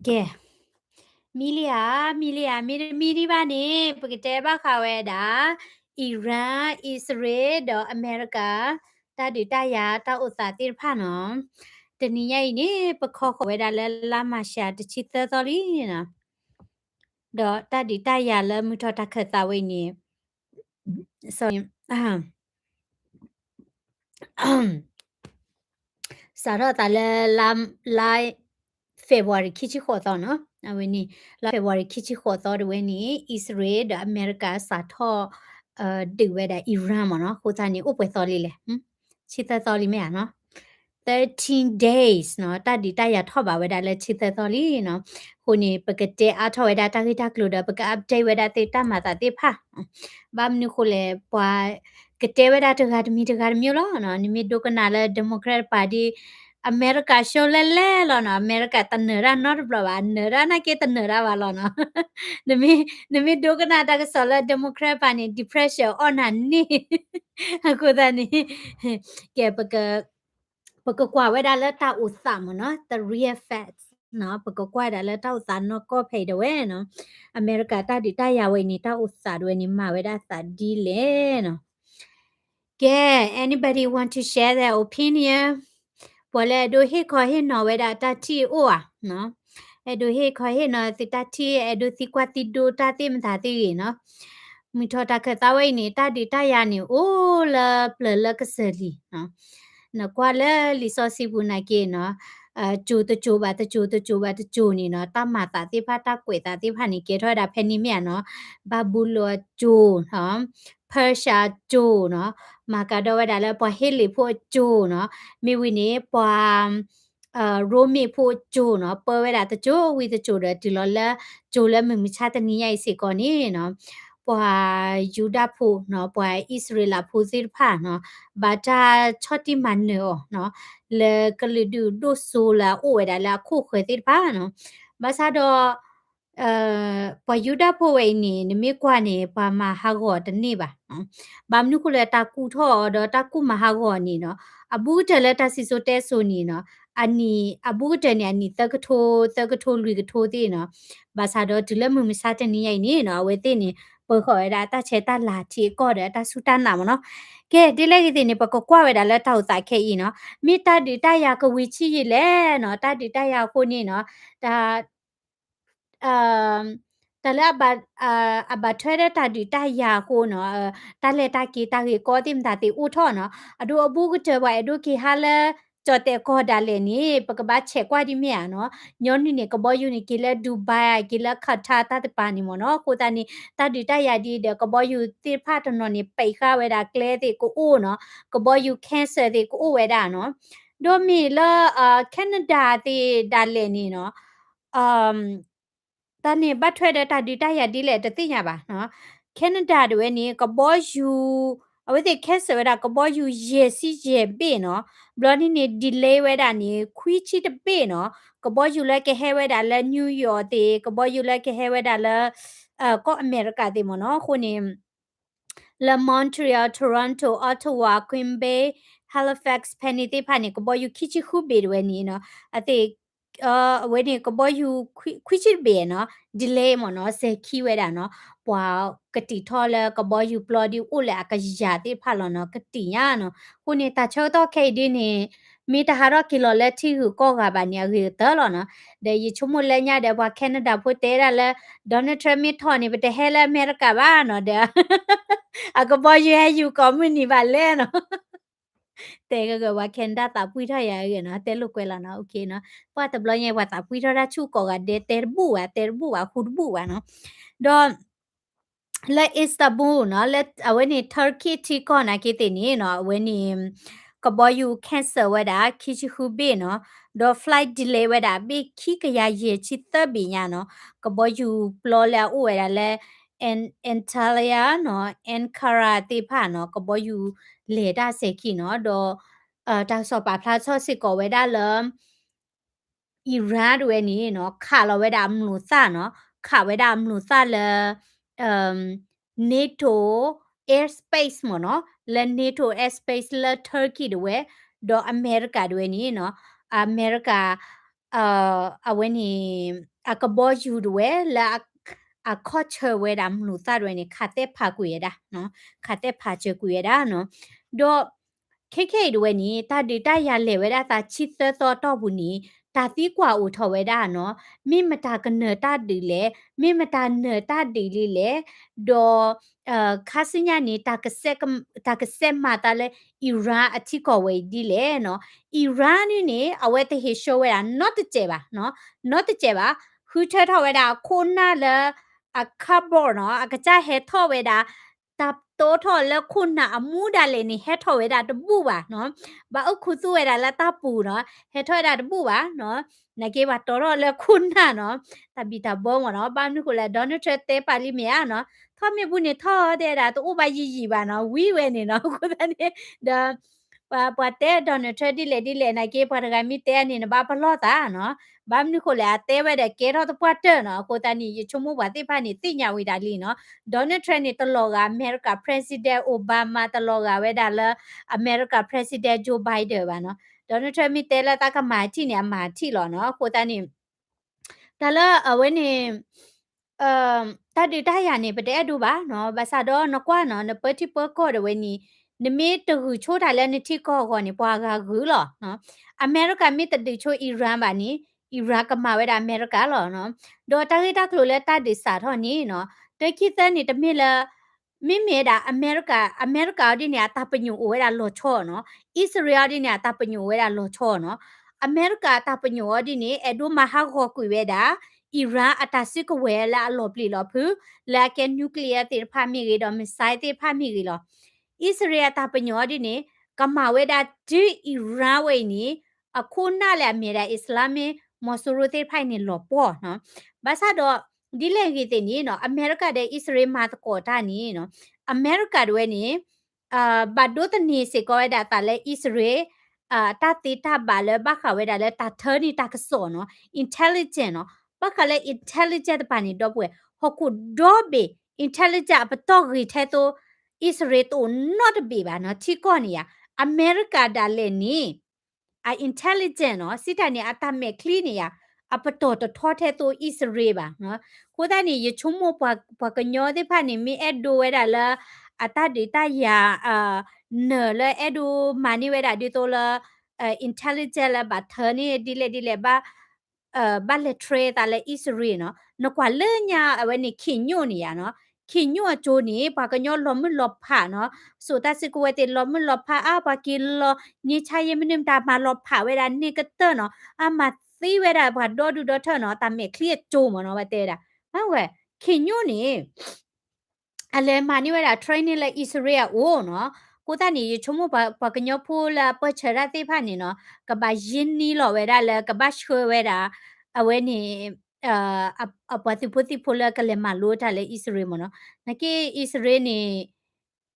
ကဲ, မံလံဧါ, မံလံဧါ, မ့တမံဒံးဘၣ်န့ၣ် ပကတဲဘၣ်ဃးဝဲဒၣ် Iran, အံၣ်စရ့လး ဒီးအမဲရကၤ တၢ်ဒုးတၢ်ယၤတၢ်အိၣ်သးသ့ၣ်တဖၣ်နီၤ. တနံၤညါအံၤန့ၣ် ပခီဃီၤဝဲဒၣ်လၢလါမၢ်ၡး တဆံသၢသီလံနီၤ. ဒီးတၢ်ဒုးတၢ်ယၤလၢမုၢ်ထီၣ်တၢ်ခၢၣ်သးဝဲအံၤန့ၣ် sorry စးထီၣ်သးလၢ လါ February ခံဆံဃိးသီနီၤ. အဝဲန့ၣ် လါ February ခံဆံဃိးသီတဝဲန့ၣ် အံၣ်စရ့လးဒီးအမဲရကၤစးထီၣ် ဒုးဝဲဒၣ် Iran မ့ၢ်နီၤ. အဃိသတးန့ၣ် အိၣ်ပှဲၤသီလံလဲၣ်, ဆံသၢသီလံမ့ၢ်ဧါနီၤ. thirteen days နီၤ, တၢ်ဒုးတၢ်ယၤထီၣ်ဘးဝဲဒၣ်လၢဆံသၢသီလံနီၤ. အဃိန့ၣ် ပကတဲအါထီၣ်ဝဲဒၣ်တၢ်ဂ့ၢ်တၢ်ကျိၤဒီး ပက update ဝဲဒၣ်သ့ၣ်တၢ်မၤသးသ့ၣ်တဖၣ်. ဘၣ်မနုၤဃိလဲၣ် ပှၤကတဲဝဲဒၣ်တဂၤတမံၤတဂၤတမံၤလီၤနီၤ. နမ့ၢ်ဒိကနၣ်လၢ Democrat Party အမဲရကၤ show လဲၣ်လဲၣ်လီၤနီၤ. အမဲရကၤတနၢၤတၢ်နီတဘျီဘၣ်, နၢၤတၢ်နာ်က့တနၢၤတၢ်ဘၣ်လီၤနီၤ. နမ့ၢ်ဒိကနၣ်တၢ်ကစီၣ်လၢ Democrat Party န့ၣ် depression အီၣ်နၤန့ၢ်. အဃိသတးန့ၣ် ကဲ ပကကွၢ်ဝဲဒၣ်လၢတၢ်အိၣ်သးမ့ၢ်နီၤ, the real facts နီၤ. ပကကွၢ်ဒၣ်လၢတၢ်အိၣ်သးနီၢ်ကီၢ်ဖဲအံၤဒၣ်ဝဲနီၤ. အမဲရကၤတၢ်ဒုးတၢ်ယၤဝဲအံၤန့ၣ် တၢ်အိၣ်သးဒၣ်ဝဲန့ၣ် မၤဝဲဒၣ်သးဒ်လဲၣ်နီၤ. ကဲ anybody want to share their opinion? ပှၤလၢအဲၣ်ဒိးဟ့ၣ်ခီဟ့ၣ်နီၤဝဲဒၣ်တၢ်ထံၣ်အိၣ်ဧါနီၤ. အဲၣ်ဒိးဟ့ၣ်ခီဟ့ၣ်နီၤသုတၢ်ထံၣ်, အဲၣ်ဒိးသံကွၢ်သံဒိတၢ်သ့ၣ်မတၤသ့ၣ်ဂ့ၤနီၤ. မုၢ်ထီၣ်တၢ်ခၢၣ်သးဝဲအံၤန့ၣ် တၢ်ဒုးတၢ်ယၤန့ၣ် အိၣ်လၢပျၢၤလၢကစၢၢ်လံနီၤ. နကွၢ်လၢလံာ်စီဆှံပူၤနာ်က့နီၤ, ကၠိၤတကၠိၤဘၣ်တကၠိၤ တကၠိၤဘၣ်တကၠိၤန့ၣ်နီၤ, တၢ်မၤသးသ့ၣ်တဖၣ် တၢ်ကွဲးသးသ့ၣ်တဖၣ်န့ၣ် ကဲထီၣ်ဝဲဒၣ်ဖဲန့ၣ်မ့ၢ်ဧါနီၤ. ဘၤဘူလိၣ်အကၠိၤနီၤ, Persia ကၠိၤနီၤ, မၤကၤဒီးဝဲဒၣ်လၢပှၤဟ့လ့ၣ်ဖိအကၠိၤနီၤ, မ့ၢ်ဝံၤန့ၣ် ပှၤ ရိမ့ၤဖိအကၠိၤနီၤ, ပၢဝဲဒၣ်တကၠိၤဝံၤတကၠိၤဒီး တုၤလီၤလၢကၠိၤလၢမုၢ်မဆါတနံၤညါအံၤစ့ၢ်ကီးန့ၣ်နီၤ, ပှၤယူဒၤဖိနီၤ, ပှၤအံၣ်စရ့လးဖိသ့ၣ်တဖၣ်နီၤ, ဘၣ်တၢ်ဆီၣ်တံၢ်မၤနၢၤအီၤနီၤ, လၢကလုာ်ဒူၣ်ဒိၣ်စိလၢအအိၣ်ဝဲဒၣ်လၢအခိၣ်ဃၢၤသ့ၣ်တဖၣ်နီၤ. ဘၣ်ဆၣ်ဒီး ပှၤယူဒၤဖိဝဲအံၤန့ၣ် နမ့ၢ်ကွၢ်န့ၣ် ပှၤမၤဟးဂီၤတန့ၢ်ဘၣ်. ဘၣ်မနုၤဃိလၢတၢ်ကူၣ်ထီၣ်အီၤဒီးတၢ်ကူၣ်မၤဟးဂီၤန့ၣ်နီၤ, အဘူးကတၢၢ်လၢတၢ်စံၣ်စိၤတဲစိၤန့ၣ်နီၤ, အနံၣ် အဘူးကတၢၢ်န့ၣ် အနံၣ်သၢကထိ သၢကထိလွံၢ်ကထိသ့ၣ်နီၤ. ဘၣ်ဆၣ်ဒီးတုၤလၢမုၢ်မဆါတနံၤညါအံၤန့ၣ်နီၤ, အဝဲသ့ၣ်န့ၣ် ပၢၤဃာ်ဝဲဒၣ်တၢ်ဆဲးတၢ်လၤထံးအကီၢ်ဒီးတၢ်စူၢ်တၢ်နာ်မ့ၢ်နီၤ. ကဲ ဒ်လဲၣ်ဂ့ၤသ့ၣ်န့ၣ် ပကကွၢ်ဝဲဒၣ်လၢတၢ်အိၣ်သးခဲအံၤနီၤ, မ့ၢ်တၢ်ဒုးတၢ်ယၤကဝံၤဆံးယံာ်လဲၣ်နီၤ, တၢ်ဒုးတၢ်ယၤအဃိန့ၣ်နီၤ, တၢ် တၢ်လၢ အဘၣ်ထွဲဒီးတၢ်ဒုးတၢ်ယၤအဃိနီၤ, တၢ်လဲၤတၢ်က့ၤတၢ်ဂ့ၢ်ကီသ့ၣ်မတၤသ့ၣ်အိၣ်ထီၣ်နီၤ, အဒိ အဘူးကတၢၢ်ပှၤအဲၣ်ဒိးက့ၤဟးလၢ ကၠီၣ်တဲာ်ကီၢ်ဒၣ်လဲာ်န့ၣ် ပကဘၣ်ဆဲးကွၢ်ဒ်မ့ၢ်ဧါနီၤ, ညီနုၢ်န့ၣ် ကဘီယူၤန့ၣ် က့ၤလၢ Dubai က့ၤလၢ Qatar တၢ်တပၤန့ၣ်မ့ၢ်နီၤ, အဃိသတးန့ၣ် တၢ်ဒုးတၢ်ယၤဒ်ဒီး ကဘီယူၤသ့ၣ်တဖၣ်တနီၤန့ၣ် ပိတ်ဃာ်ဝဲဒၣ်ကျဲသ့ၣ်ကအိၣ်နီၤ, ကဘီယူၤ cancel သ့ၣ်ကအိၣ်ဝဲဒၣ်နီၤ, ဒီးမ့ၢ်လၢ Canada သ့ၣ်ဒၣ်လဲာ်န့ၣ်နီၤ တၢ်န့ၣ်ဘၣ်ထွဲဒီးတၢ်ဒုးတၢ်ယၤဒ်လဲၣ်တသ့ၣ်ညါဘၣ်နီၤ, Canada တဝဲန့ၣ် ကဘီယူၤ အဝဲသ့ၣ် cancel ဝဲဒၣ်ကဘီယူၤယဲၢ်ဆံယဲၢ်ဘ့ၣ်နီၤ, ဘျီန့ၣ်န့ၣ် delay ဝဲဒၣ်န့ၣ် ခွံဆံတဘ့ၣ်နီၤ, ကဘီယူၤလၢကဟဲဝဲဒၣ်လၢ New York သ့ၣ်, ကဘီယူၤလၢကဟဲဝဲဒၣ်လၢ ကီၢ်အမဲရကၤသ့ၣ်မ့ၢ်နီၤ, အဃိန့ၣ် လၢ Montreal, Toronto, Ottawa, Quebec, Halifax ဖဲန့ၣ်သ့ၣ်တဖၣ်န့ၣ် ကဘီယူၤခံဆံဃုဘ့ၣ်တဝဲန့ၣ်နီၤ, အသ့ၣ် အဝဲန့ၣ် ကဘီယူၤခွံဆံတဘ့ၣ်နီၤ, delay မ့ၢ်နီၤ, စဲၤခံဝဲဒၣ်နီၤ, ပှၤကတံာ်ထီၣ်လၢကဘီယူၤပျီဒ်အိၣ်လၢအကယၤသ့ၣ်တဖၣ်လီၤနီၤ, ကတံာ်ညါနီၤ, အဃိန့ၣ် တၢ်ဆၢကတီၢ်ခဲအံၤဒ်န့ၣ် မ့ၢ်တဟးထီၣ်က့ၤလီၤလၢထံဂုၤကီၢ်ဂၤဘၣ်န့ၣ် အဂ့ၤကတၢၢ်လီၤနီၤ, ဒီးယဆိကမိၣ်လၢညါဒီးပှၤ Canada ဖိတဲဒၣ်လၢ Donald Trump မ့ၢ်ထီၣ်န့ၣ် ပတဟဲလၢအမဲရကၤဘၣ်နီၤ, ဒီး အကဘီယူၤဟဲယူၤကိးမုၢ်နံၤဘၣ်လဲၣ်နီၤ တဲဂ့ၤဂ့ၤ ပှၤ Canada သးပှံၢ်ထီၣ်ယၤဂ့ၤနီၤ, တဲလိာ်ကွဲလီၤနီၤ, ပှၤတဘျီညါ ပှၤသးပှံၢ်ထီၣ်တၢ်ဆူၣ်ကိးဂၤဒဲး တဲတဘူၣ်ဘၣ်, တဲတဘူၣ်ဘၣ်, ဟူတဘူၣ်ဘၣ်နီၤ, ဒီး လၢ Istanbul နီၤ, လၢအဝဲန့ၣ် Turkey ထံကီၢ်နာ်က့သ့ၣ်န့ၣ်နီၤ, အဝဲန့ၣ် ကဘီယူၤ cancel ဝဲဒၣ် ခံဆံဃုဘ့ၣ်နီၤ, ဒီး flight delay ဝဲဒၣ် ဘ့ၣ်ခံကယၤယဲၢ်ဆံသၢဘ့ၣ်ညါနီၤ, ကဘီယူၤပျီလၢအအိၣ်ဝဲဒၣ်လၢ Antalya နီၤ, Ankara သ့ၣ်တဖၣ်နီၤ, ကဘီယူၤလဲၤတၢ်စဲၤခံနီၤ, ဒီး တၢ်ကစီၣ်ပာ်ဖျါထီၣ်စ့ၢ်ကီးဝဲဒၣ်လၢ Iran တဝဲန့ၣ်နီၤ, ခးလီၤဝဲဒၣ်အမျိာ်သၣ်နီၤ, ခးဝဲဒၣ်အမျိာ်သၣ်လၢ NATO airspace မ့ၢ်နီၤ, လၢ NATO airspace လၢ Turkey တဝဲ ဒီးအမဲရကၤတဝဲန့ၣ်နီၤ, အမဲရကၤ အဝဲန့ၣ် အကဘီယူၤတဝဲလၢ အခီၣ်ဆၢဝဲဒၣ်မနုၤသၣ်တဝဲန့ၣ် ခးသဲဖးကွံာ်ဝဲဒၣ်, ခးသဲဖးစၢၤကွံာ်ဝဲဒၣ်နီၤ. ဒီး ခဲခဲအံၤတဝဲန့ၣ် တၢ်ဒုးတၢ်ယၤလဲၤဝဲဒၣ်သးဆံသၢသီအတီၢ်ပူၤန့ၣ် တၢ်သံကွၢ်အိၣ်ထီၣ်ဝဲဒၣ်နီၤ, မ့ၢ်မတၤကနၢၤတၢ်ဒုးလဲၣ်, မ့ၢ်မတၤနၢၤတၢ်ဒုးလံလဲၣ်, ဒီး ခါဆူညါန့ၣ် တၢ်ကစဲးမၤသးလၢ Iran အထံကီၢ်ဝဲအံၤဒ်လဲၣ်နီၤ. Iran န့ၣ်န့ၣ် အဝဲတဟ့ၣ်ဆှၢဝဲဒၣ်နီတစဲးဘၣ်, နီတစဲးဘၣ်, ဃုထၢထီၣ်ဝဲဒၣ်အခိၣ်နၢ်လၢ အ cupboard နီၤ, အကစၢ်ဟဲထီၣ်ဝဲဒၣ် တၢ်တီထီၣ်လၢခိၣ်နၢ်အမူဒါလဲၣ်န့ၣ် ဟဲထီၣ်ဝဲဒၣ်တဘူၣ်ဘၣ်နီၤ, ဘၣ်အုၣ်ခူသူၣ်ဝဲဒၣ်လၢတၢ်ပူၤနီၤ, ဟဲထီၣ်ဝဲဒၣ်တဘူၣ်ဘၣ်နီၤ, နာ်က့ပှၤတီထီၣ်လၢခိၣ်နၢ်နီၤ, တၢ်ဘံၣ်တၢ်ဘၢမ့ၢ်နီၤ, ဘၣ်မနုၤဃိလဲၣ် Donald Trump တဲပာ်လံမ့ၢ်ဧါနီၤ, ထီၣ်မ့ၢ်ဘူၣ်န့ၣ်ထီၣ်တဲဒၣ် တအိၣ်ဘၣ်ယံာ်ယံာ်ဘၣ်နီၤ, ဝံၤဝဲန့ၣ်နီၤ, အဃိသတးန့ၣ် ဒီး ပှၤ ပှၤတဲ Donald Trump ဒ်လဲၣ်ဒ်လဲၣ် နာ်က့ ပှၤတဂၤမ့ၢ်တဲန့ၣ် နဘၣ်ပလီၢ်သးနီၤ, ဘၣ်မနုၤဃိလဲၣ် အတဲဝဲဒီးကဲထီၣ်သပှၢ်တၢၢ်နီၤ, အဃိသတးန့ၣ် ယဆိကမိၣ်ပှၤသ့ၣ်တဖၣ်န့ၣ် သ့ၣ်ညါဝံၤဒၣ်လံနီၤ, Donald Trump န့ၣ် တလီၤဂာ်အမဲရကၤ President Obama တလီၤဂာ်ဝဲဒၣ်လၢ အမဲရကၤ President Joe Biden ဘၣ်နီၤ, Donald Trump မ့ၢ်တဲလၢတၢ်ကမၤထံၣ်န့ၣ် အမၤထံၣ်လီၤနီၤ, အဃိသတးန့ၣ် တၢ်လၢအဝဲန့ၣ် တၢ်ဒုးတၢ်ယၤန့ၣ် ပတအဲၣ်ဒိးဘၣ်နီၤ, ဘၣ်ဆၣ်ဒီးနကွၢ်နီၤ နပၢထံပၢကီၢ်ဒၣ်ဝဲန့ၣ် နမ့ၢ်တဂုာ်ဆိတၢ်လၢနထံကီၢ်အဂီၢ်န့ၣ် ပှၤဂၤဂုာ်လီၤနီၤ, အမဲရကၤမ့ၢ်တဒုးဆိ Iran ဘၣ်န့ၣ် Iran ကမၤဝဲဒၣ်အမဲရကၤလီၤနီၤ, ဒီးတၢ်ဂ့ၢ်တၢ်ကျိၤလၢတၢ်ဒုးစးထီၣ်န့ၣ်နီၤ, တၢခံသၢန့ၣ် တမ့ၢ်လၢ မ့မ့ၢ်ဒၣ်အမဲရကၤ, အမဲရကၤအီၤဒ်န့ၣ် အတၢ်ပညိၣ်အိၣ်ဝဲဒၣ်လီၤဆီနီၤ, အံၣ်စရ့လးအီၤဒ်န့ၣ် အတၢ်ပညိၣ်အိၣ်ဝဲဒၣ်လီၤဆီနီၤ, အမဲရကၤအတၢ်ပညိၣ်အီၤဒ်န့ၣ် အဲၣ်ဒိးမၤဟးဂီၤကွံာ်ဝဲဒၣ် Iran အတၢ်စုကဝဲၤလၢအလီၤပျံၤလီၤဖုး လၢအကဲ nuclear သ့ၣ်တဖၣ်မ့ၢ်ဂ့ၤဒီး missile သ့ၣ်တဖၣ်မ့ၢ်ဂ့ၤလီၤ. အံၣ်စရ့လးအတၢ်ပညိၣ်အီၤဒ်န့ၣ် ကမၤဝဲဒၣ်တုၤ Iran ဝဲအံၤန့ၣ် အခိၣ်နၢ်လၢအမ့ၢ်ဒၣ် Islamic မီၤစိရိၤသ့ၣ်တဖၣ်အံၤန့ၣ်လီၤပှီၢ်နီၤ, ဘၣ်ဆၣ်ဒီး ဒ်လဲၣ်ဂ့ၤသ့ၣ်န့ၣ်နီၤ အမဲရကၤဒီးအံၣ်စရ့လးမၤသကိးတၢ်န့ၣ်နီၤ, အမဲရကၤဒၣ်ဝဲန့ၣ် ဘၣ်ဒိသန့ၤစ့ၢ်ကီးဝဲဒၣ်အသးလၢအံၣ်စရ့လး တၢ်သ့တၢ်ဘၣ်လၢဘၣ်ဃးဝဲဒၣ်လၢတၢ်ထၢန့ၢ်တၢ်ကစီၣ်နီၤ, intelligence နီၤ, ဘၣ်ဃးလၢ intelligence တဖၣ်န့ၣ် ဒီပုၢ်ဝဲၢ် ဟီၣ်ခိၣ်ဒီဘ့ၣ် intelligence အပတီၢ်ဂ့ၤထဲသိး အံၣ်စရ့လးတအိၣ်နီတဘ့ၣ်ဘၣ်နီၤ, ထံကီၢ်န့ၣ်ယါ, အမဲရကၤဒၣ်လဲာ်န့ၣ် အ intelligence နီၤ, စံးတၢ်န့ၣ် အတၢ်မဲာ်ချံန့ၣ်ယါ, အပတီၢ်တထီထဲသိးအံၣ်စရ့လးဘၣ်နီၤ, အဃိသတးန့ၣ် ယဆိကမိၣ်ပှၤကညီသ့ၣ်တဖၣ်န့ၣ် မ့ၢ်အဲၣ်ဒိးဝဲဒၣ်လၢ အတၢ်ဒုးတၢ်ယၤ နၢၤလၢအဲၣ်ဒိးမၤန့ၢ်ဝဲဒၣ်ဒ်သိးလၢ intelligence လၢဘၣ်ထၢန့ၢ်ဒ်လဲၣ်ဒ်လဲၣ် ဘၣ်လဲၤ train သးလၢအံၣ်စရ့လးနီၤ, နကွၢ်လၢညါအဝဲန့ၣ် ခေတ်ညို့န့ၣ်ယါနီၤ, ခေတ်ညို့အကၠိန့ၣ် ပှၤကညီလီၤမုၢ်လီၤဖးနီၤ, စိာ်တၢ်စုကဝဲၤသ့ၣ်လီၤမုၢ်လီၤဖးအါ ပှၤက့ၤလီၤ ငြိမ်းချမ်းရေး မနုၤမတၤ မၤလီၤဖးဝဲဒၣ်န့ၣ်ကတၢၢ်နီၤ, အမၤသံဝဲဒၣ်ပှၤဒီဒူၣ်ဒီထၢၣ်နီၤ, တၢ်မဲာ်ချံအကၠိမ့ၢ်နီၤ, ဘၣ်တဲဝဲဒၣ် အဝဲ ခေတ်ညို့န့ၣ် အလဲၤမၤန့ၢ်ဝဲဒၣ် training လၢအံၣ်စရ့လးအအိၣ်နီၤ, အဃိသတးန့ၣ် ယဆိကမိၣ်ပှၤကညီဖိလၢအပၢၢ်ဆၢတၢ်သ့ၣ်တဖၣ်န့ၣ်နီၤ, ကဘၣ်ယံာ်နံၤလီၤဝဲဒၣ်လၢကဘၣ်ဆှၢဝဲဒၣ် အဝဲန့ၣ် အပှၤသုးဖိသံၣ်ဖိလၢကလဲၤမၤလိတၢ်လၢအံၣ်စရ့လးမ့ၢ်နီၤ, နာ်က့အံၣ်စရ့လးန့ၣ်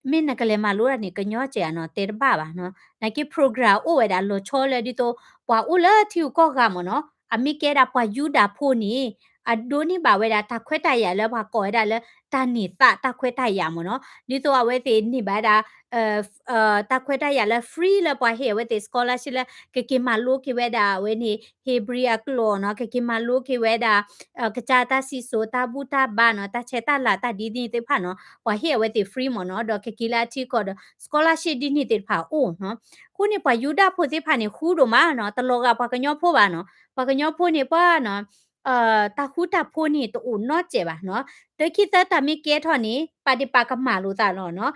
မ့ၢ်နကလဲၤမၤလိတၢ်န့ၣ် ကညီကဲးနီၤ တဲတဘၣ်ဘၣ်နီၤ, နာ်က့ program အိၣ်ဝဲဒၣ်လီၤဆီလၢဒ်သိး ပှၤအိၣ်လၢထံဂုၤကီၢ်ဂၤမ့ၢ်နီၤ, အမ့ၢ်ကဲဒၣ်ပှၤယူဒၤဖိန့ၣ် အဒိးန့ၢ်ဘၣ်ဝဲဒၣ်တၢ်ခွဲးတၢ်ယာ်လၢပှၤကိးဝဲဒၣ်လၢ တၢ်န့ၢ်သးတၢ်ခွဲးတၢ်ယာ်မ့ၢ်နီၤ, ဒ်သိးအဝဲသ့ၣ်န့ၢ်ဘၣ်ဝဲဒၣ် တၢ်ခွဲးတၢ်ယာ်လၢ free လၢပှၤဟ့ၣ်အဝဲသ့ၣ် scholarship လၢ ကက့ၤမၤလိက့ၤဝဲဒၣ်အဝဲန့ၣ် Hebrew အကျိာ်နီၤ, ကက့ၤမၤလိက့ၤဝဲဒၣ် ကစၢ်တၢ်စံၣ်စိၤတၢ်ဘူၣ်တၢ်ဘါနီၤ, တၢ်ဆဲးတၢ်လၤတၢ်ဒ်န့ၣ်သ့ၣ်တဖၣ်နီၤ, ပှၤဟ့ၣ်အဝဲသ့ၣ် free မ့ၢ်နီၤ, ဒီးကက့ၤလၢအထံကီၢ်ဒီး scholarship ဒ်န့ၣ်သ့ၣ်တဖၣ်အိၣ်နီၤ, အဃိန့ၣ် ပှၤယူဒၤဖိသ့ၣ်တဖၣ်န့ၣ် ဃူဒိၣ်မးနီၤ, တလီၤဂာ်ပှၤကညီဖိဘၣ်နီၤ, ပှၤကညီဖိန့ၣ်ပှၤနီၤ တၢ်ဃူတၢ်ဖိးန့ၣ်တအိၣ်နီတစဲးဘၣ်နီၤ, တၢခံသၢတၢ်မ့ၢ်ကဲထီၣ်န့ၣ် ပာ်ဒ့ၣ်ပာ်ကမၣ်လိာ်သးလီၤနီၤ,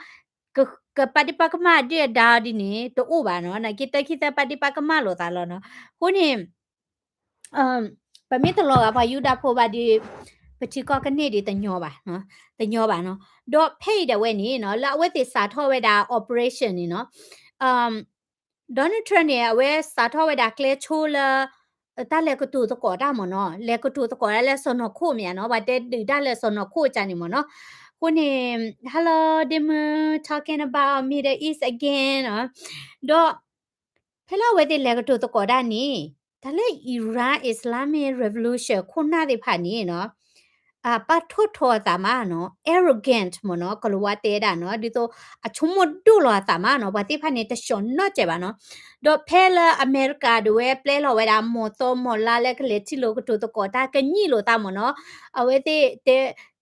ကပာ်ဒ့ၣ်ပာ်ကမၣ်ဒုၣ်အဒါဒ်န့ၣ် တအိၣ်ဘၣ်နီၤ, နာ်က့တၢခံသၢပာ်ဒ့ၣ်ပာ်ကမၣ်လိာ်သးလီၤနီၤ, အဃိန့ၣ် ပမ့ၢ်တလီၤဂာ်ပှၤယူဒၤဖိဘၣ်ဒီး ပထံကီၢ်ကန့ၢ်ဒံးတညီဘၣ်, တညီဘၣ်နီၤ, ဒီးဖဲအံၤဒၣ်ဝဲန့ၣ်နီၤ လၢအဝဲသ့ၣ်စးထီၣ်ဝဲဒၣ် operation န့ၣ်နီၤ Donald Trump န့ၣ် အဝဲစးထီၣ်ဝဲဒၣ်ကျဲဆိလၢ တၢ်လဲၤကတိၤသကိးတၢ်မ့ၢ်နီၤ, လဲၤကတိၤသကိးတၢ်လၢစီၤနီၤခိၣ်မ့ၢ်ဧါနီၤ, ပှၤတဲဒုးတၢ်လၢစီၤနီၤခိၣ်ကန့ၣ်မ့ၢ်နီၤ, အဃိန့ၣ် hello ဒ့မုၣ် talking about Middle East again နီၤ, ဒီး ဖဲလၢအဝဲသ့ၣ်လဲၤကတိၤသကိးတၢ်န့ၣ် တၢ်လၢ Iran Islamic Revolution ခိၣ်နၢ်သ့ၣ်တဖၣ်န့ၣ်နီၤ ပာ်ထီၣ်ထီအသးမးနီၤ, arrogant မ့ၢ်နီၤ, ကလၤဝါတဲဒၣ်နီၤ, ဒ်သိးအဆိကမိၣ်ဒိၣ်လီၤအသးမးနီၤ, ပှၤသ့ၣ်တဖၣ်န့ၣ် တဆှီၣ်နီၣ်စဲးဘၣ်နီၤ. ဒီးဖဲလၢအမဲရကၤဒၣ်ဝဲပျဲလီၤဝဲဒၣ် မီၢ်သီမီၢ်လါလၢကလဲၤထံၣ်လိာ်ကတိၤသကိးတၢ် ကညံၣ်လိာ်သးမ့ၢ်နီၤ, အဝဲသ့ၣ်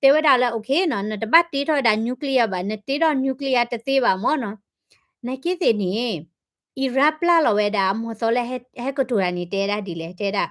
တဲဝဲဒၣ်လၢ okay နီၤ, နတဘၣ်တ့ထီၣ်ဝဲဒၣ် nuclear ဘၣ်, နတ့ထီၣ် nuclear တသ့ဘၣ်မ့ၢ်နီၤ. နာ်က့သ့ၣ်န့ၣ် Iran ပျဲလီၤဝဲဒၣ် မီၢ်သီလၢဟဲကတိၤတၢ်န့ၣ် တဲဒၣ်ဒ်လဲၣ်, တဲဒၣ်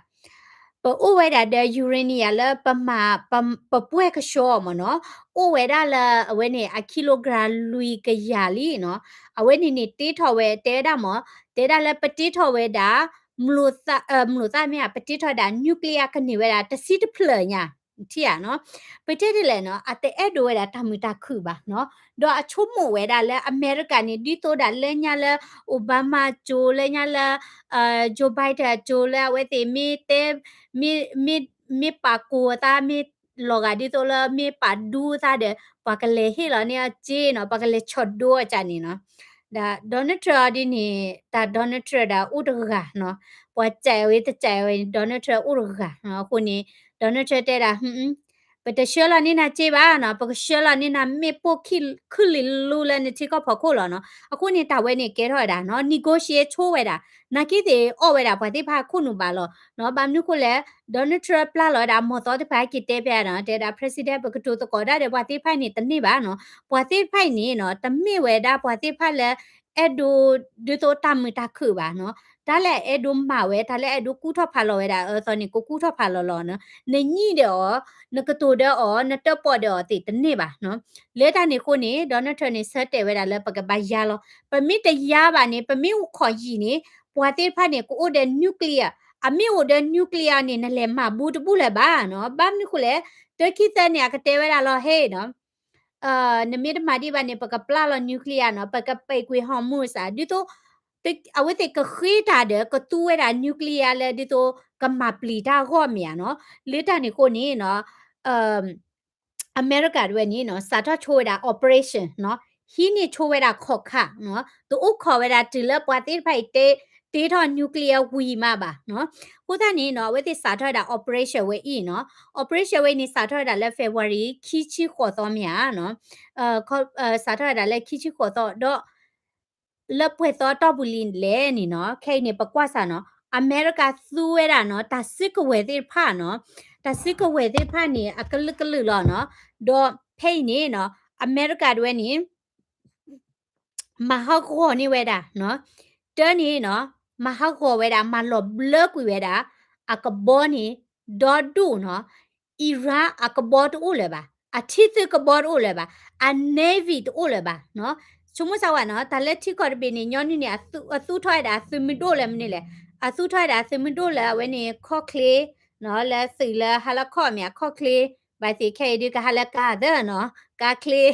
ပအိၣ်ဝဲဒၣ်ဒီး uranium လၢပမၤ ပ ပပှဲၢ်ကဆှီမ့ၢ်နီၤ, အိၣ်ဝဲဒၣ်လၢအဝဲန့ၣ် အ kilogram လွံၢ်ကယၤလံနီၤ, အဝဲန့ၣ်န့ၣ် တ့ထီၣ်ဝဲ တဲဝဲဒၣ်မ့ၢ်, တဲဒၣ်လၢပတ့ထီၣ်ဝဲဒၣ် မလိာ်သၣ် မလိာ်သၣ်မ့ၢ်ဧါ, ပတ့ထီၣ်ဝဲဒၣ် nuclear ကန့ၢ်ဝဲဒၣ်တဆံတဖျၢၣ်ညါ, ထံၣ်ဧါနီၤ. ပတဲဒ်လဲၣ်နီၤ, အတအဲၣ်ဒိးဝဲဒၣ်တၢ်မုာ်တၢ်ခုၣ်ဘၣ်နီၤ, ဒီးအဆိကမိၣ်ဝဲဒၣ်လၢအမဲရကၤန့ၣ် ဒ်သိးဒၣ်လၢညါလၢ Obama အစိၤ လၢညါလၢ Joe Biden အစိၤ လၢအဝဲသ့ၣ်မ့ၢ်တဲ မ့ၢ် မ့ၢ်ပာ်ကိၢ်အသး မ့ၢ်လီၤဂာ်ဒ်သိးလၢမ့ၢ်ပာ်ဒူသးဒီး ပှၤကလဲၤဟ့ၣ်လီၤန့ၢ်အီၤစ့နီၤ, ပှၤကလဲၤဆီၣ်ဒိအီၤကန့ၣ်နီၤ. ဒီး Donald Trump ဒ်န့ၣ် တၢ် Donald Trump ဒၣ်အိၣ်တဂၤနီၤ, ပှၤစံးဝဲတစံးဝဲ Donald Trump အိၣ်တဂၤနီၤ. အဃိန့ၣ် Donald Trump တဲဒၣ် ပတဆှၢလီၤန့ၢ်နၤစ့ဘၣ်နီၤ, ပကဆှၢလီၤန့ၢ်နၤမ့ၣ်ပိၢ်ခုၣ်လံလူလၢနထံကီၢ်ဖီခိၣ်လီၤနီၤ. အဃိန့ၣ် တၢ်ဝဲန့ၣ်ကဲထီၣ်ဝဲဒၣ်နီၤ, negotiate ဆိဝဲဒၣ်, နာ်က့သ့ၣ်အီၣ်ဝဲဒၣ်ပှၤသ့ၣ်တဖၣ်ခိၣ်နူာ်ဘၣ်လီၤနီၤ. ဘၣ်မနုၤဃိလဲၣ်, Donald Trump ပျဲလီၤဝဲဒၣ်မီၢ်သီတဖၣ်ဟဲက့ၤတဲဖဲနီၤ, တဲဒၣ် president ပကတိၤသကိးတၢ်ဒီးပှၤသ့ၣ်တဖၣ်န့ၣ် တန့ၢ်ဘၣ်နီၤ. ပှၤသ့ၣ်တဖၣ်အံၤန့ၣ်နီၤ, တမ့ၢ်ဝဲဒၣ်ပှၤသ့ၣ်တဖၣ်လၢ အဲၣ်ဒိးဒ်သိးတၢ်မုာ်တၢ်ခုၣ်ဘၣ်နီၤ. တၢ်လၢအအဲၣ်ဒိးမၤဝဲ တၢ်လၢအအဲၣ်ဒိးကူၣ်ထီၣ်ဖးလီၤဝဲဒၣ်အအၢအသီန့ၣ် ကကူၣ်ထီၣ်ဖးလီၤလီၤနီၤ. နညံၣ်ဒီးအီၤ, နကတိၤဒီးအီၤ, နတၢၣ်ပီၣ်ဒီးအီၤသ့ၣ်တန့ၢ်ဘၣ်နီၤ. လၢတၢ်န့ၣ်အဃိန့ၣ် Donald Trump န့ၣ် ဆၢတဲာ်ဝဲဒၣ်လၢပကဘၣ်ယါလီၤ. ပမ့ၢ်တယါဘၣ်န့ၣ် ပမ့ၢ်အိၣ်ခိးယံာ်န့ၣ် ပှၤသ့ၣ်တဖၣ်န့ၣ် ကအိၣ်ဒီး nuclear, အမ့ၢ်အိၣ်ဒီး nuclear န့ၣ် နလဲၤမၤဘူတဘူၣ်လၢၤဘၣ်နီၤ. ဘၣ်မနုၤဃိလဲၣ်, တၢ်ခံသၢန့ၣ် အကတဲဝဲဒၣ်လီၤ ဟ့ၣ်နီၤ နမ့ၢ်တမၤဒံးဘၣ်န့ၣ် ပကပျဲလီၤ nuclear နီၤ, ပကပဲာ်ကွံာ် Hormuz ဧါ, ဒ်သိး အဝဲသ့ၣ်ကဃ့တၢ်ဒီး ကသူဝဲဒၣ် nuclear လၢဒ်သိး ကမၤပျံၤတၢ်အဂီၢ်မ့ၢ်ဧါနီၤ. လၢတၢ်န့ၣ်အဃိန့ၣ်နီၤ အမဲရကၤတဝဲန့ၣ်နီၤ စးထီၣ်ဆိဝဲဒၣ် operation နီၤ, ဟံးန့ၢ်ဆိဝဲဒၣ်ခီၣ်ခါနီၤ, တအိၣ်ခိးဝဲဒၣ်တုၤလၢပှၤသ့ၣ်တဖၣ်အံၤ တ့ထီၣ် nuclear ဝံၤမးဘၣ်နီၤ. အဃိသတးန့ၣ်နီၤ အဝဲသ့ၣ်စးထီၣ်ဝဲဒၣ် operation ဝဲအံၤနီၤ, operation ဝဲန့ၣ် စးထီၣ်ဝဲဒၣ်လၢ February ခံဆံဃိးသီမ့ၢ်ဧါနီၤ, စးထီၣ်ဝဲဒၣ်လၢခံဆံဃိးသီဒီး လၢပှဲၤသီတီၢ်ပူၤလံလဲၣ်န့ၣ်နီၤ, ခဲအံၤန့ၣ် ပကွၢ်စ့ၢ်နီၤ, အမဲရကၤသူဝဲဒၣ်နီၤ တၢ်စုကဝဲၤသ့ၣ်တဖၣ်နီၤ, တၢ်စုကဝဲၤသ့ၣ်တဖၣ်န့ၣ် အကလုာ်ကလုာ်လီၤနီၤ, ဒီးဖဲအံၤန့ၣ်နီၤ အမဲရကၤတဝဲန့ၣ် မၤဟးဂီၤန့ၢ်ဝဲဒၣ်နီၤ, တၢ်န့ၣ်နီၤ မၤဟးဂီၤဝဲဒၣ် မၤလီၤဘျၢကွံာ်ဝဲဒၣ် အကဘီန့ၣ် ဒီဒိၣ်နီၤ, Iran အကဘီတအိၣ်လၢၤဘၣ်, အထံသုးကဘီတအိၣ်လၢၤဘၣ်, အ navy တအိၣ်လၢၤဘၣ်နီၤ. ဆိကမိၣ်စၢ်ဝဲနီၤ တၢ်လၢထံကီၢ်တဘ့ၣ်န့ၣ် ညီနုၢ်န့ၣ် အသူ အသူၣ်ထီၣ်ဝဲဒၣ်အသုးမုၢ်ဒိၣ်လၢမနုၤလဲၣ်, အသူၣ်ထီၣ်ဝဲဒၣ်အသုးမုၢ်ဒိၣ်လၢအဝဲန့ၣ် ခီၣ်ချ့နီၤ, လၢသုးလၢဟါလၢခီၣ်မ့ၢ်ဧါ ခီၣ်ချ့, ဘၣ်သ့ၣ်ခဲအံၤဒုးကဟါလၢကါသၢနီၤ, ကါချ့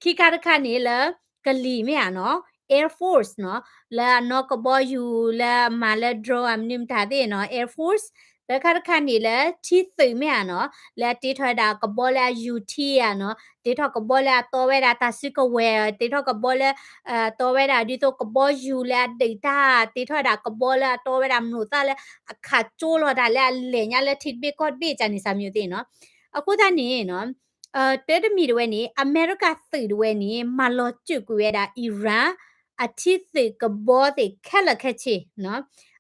ခံခါတခါန့ၣ်လၢ ကလံၤမ့ၢ်ဧါနီၤ, Air Force နီၤ, လၢအနီၢ်ကဘီယူၤ လၢအမၤလၢ drone အမနုၤမတၤသ့ၣ်နီၤ, Air Force, သၢခါတခါန့ၣ်လၢထံသုးမ့ၢ်ဧါနီၤ, လၢအတ့ထီၣ်ဝဲဒၣ်ကဘီလၢအယူၤထံဧါနီၤ, တ့ထီၣ်ကဘီလၢအတီဝဲဒၣ်တၢ်စုကဝဲၤ, တ့ထီၣ်ကဘီလၢ တီဝဲဒၣ်ဒ်သိးကဘီယူၤလၢအဒုးတၢ်, တ့ထီၣ်ဝဲဒၣ်ကဘီလၢအတီဝဲဒၣ်မျိာ်သၣ်လၢအခးကၠိလီၤတၢ်လၢအလဲၤညါလၢထံတဘ့ၣ်ကီၢ်တဘ့ၣ်ကန့ၣ် စၢ်မၠိသ့ၣ်နီၤ. အဃိသတးန့ၣ်နီၤ တၢ်တမံၤတဝဲန့ၣ် အမဲရကၤသုးတဝဲန့ၣ် မၤလီၤစၢၤကွံာ်ဝဲဒၣ် Iran အထံသုးကဘီသ့ၣ်ခဲလၢာ်ခဲဆ့,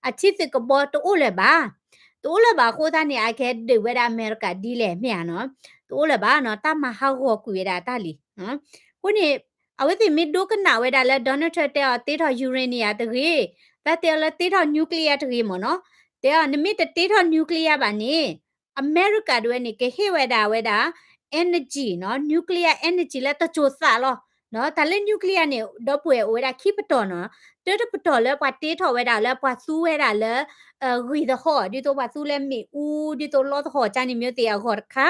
အထံသုးကဘီတအိၣ်လၢၤဘၣ်, တအိၣ်လၢၤဘၣ်အဃိသတးန့ၣ် အကဟဲဒုးဝဲဒၣ်အမဲရကၤဒ်လဲၣ်မ့ၢ်ဧါနီၤ, တအိၣ်လၢၤဘၣ်နီၤ, တၢ်မၤဟးဂီၤကွံာ်ဝဲဒၣ်တၢ်လံ. အဃိန့ၣ် အဝဲသ့ၣ်မ့ၢ်ဒိကနၣ်ဝဲဒၣ်လၢ Donald Trump တဲအီၤတ့ထီၣ် uranium တဂ့ၤ, တၢ်တဲအီၤလၢတ့ထီၣ် nuclear တဂ့ၤမ့ၢ်နီၤ, တဲအီၤ နမ့ၢ်တတ့ထီၣ် nuclear ဘၣ်န့ၣ် အမဲရကၤတဝဲန့ၣ် ကဟ့ၣ်ဝဲဒၣ်ဝဲဒၣ် energy နီၤ, nuclear energy လၢတစိၤသးလီၤ. တၢ်လၢ nuclear န့ၣ် ဒီပုၢ်ဝဲၢ်အိၣ်ဝဲဒၣ်ခံပတီၢ်နီၤ, တၢတပတီၢ်လၢပှၤတ့ထီၣ်ဝဲဒၣ်လၢပှၤသူဝဲဒၣ်လၢ ဂံၢ်သဟီၣ် ဒ်သိးပှၤသူလၢမ့ၣ်အူ ဒ်သိးလီသဟီၣ်ကန့ၣ်မ့ၢ်သ့ၣ်အဂီၢ်တခါ,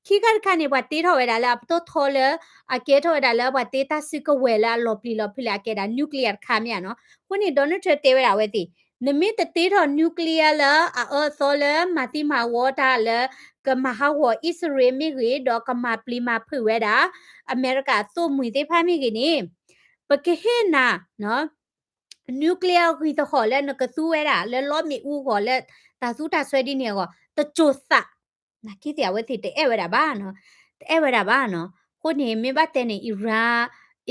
ခံခါတခါန့ၣ် ပှၤတ့ထီၣ်ဝဲဒၣ်လၢအပတီၢ်ထီလၢ အကဲထီၣ်ဝဲဒၣ်လၢပှၤတ့တၢ်စုကဝဲၤလၢအလီၤပျံၤလီၤဖုးလၢအကဲဒၣ် nuclear တခါမ့ၢ်ဧါနီၤ. အဃိန့ၣ် Donald Trump တဲဝဲဒၣ်အဝဲသ့ၣ် နမ့ၢ်တတ့ထီၣ် nuclear လၢအအၢအသီလၢမၤသံမၤဝီတၢ်လၢ ကမၤဟးဂီၤအံၣ်စရ့လးမ့ၢ်ဂ့ၤ ဒီးကမၤပျံၤမၤဖုးဝဲဒၣ် အမဲရကၤအသိၣ်မှံၤသ့ၣ်တဖၣ်မ့ၢ်ဂ့ၤန့ၣ် ပကဟ့ၣ်နၤ nuclear ဂံၢ်သဟီၣ်လၢနကသူဝဲဒၣ်လၢလီမ့ၣ်အူအဂီၢ်လၢတၢ်သူတၢ်စွဲဒ်န့ၣ်အဂီၢ် တစိၤသး နာ်က့သ့ၣ်အဝဲသ့ၣ်တအဲၣ်ဝဲဒၣ်ဘၣ်နီၤ, တအဲၣ်ဝဲဒၣ်ဘၣ်နီၤ. အဃိန့ၣ် မ့ၢ်ဘၣ်တဲန့ၣ် Iran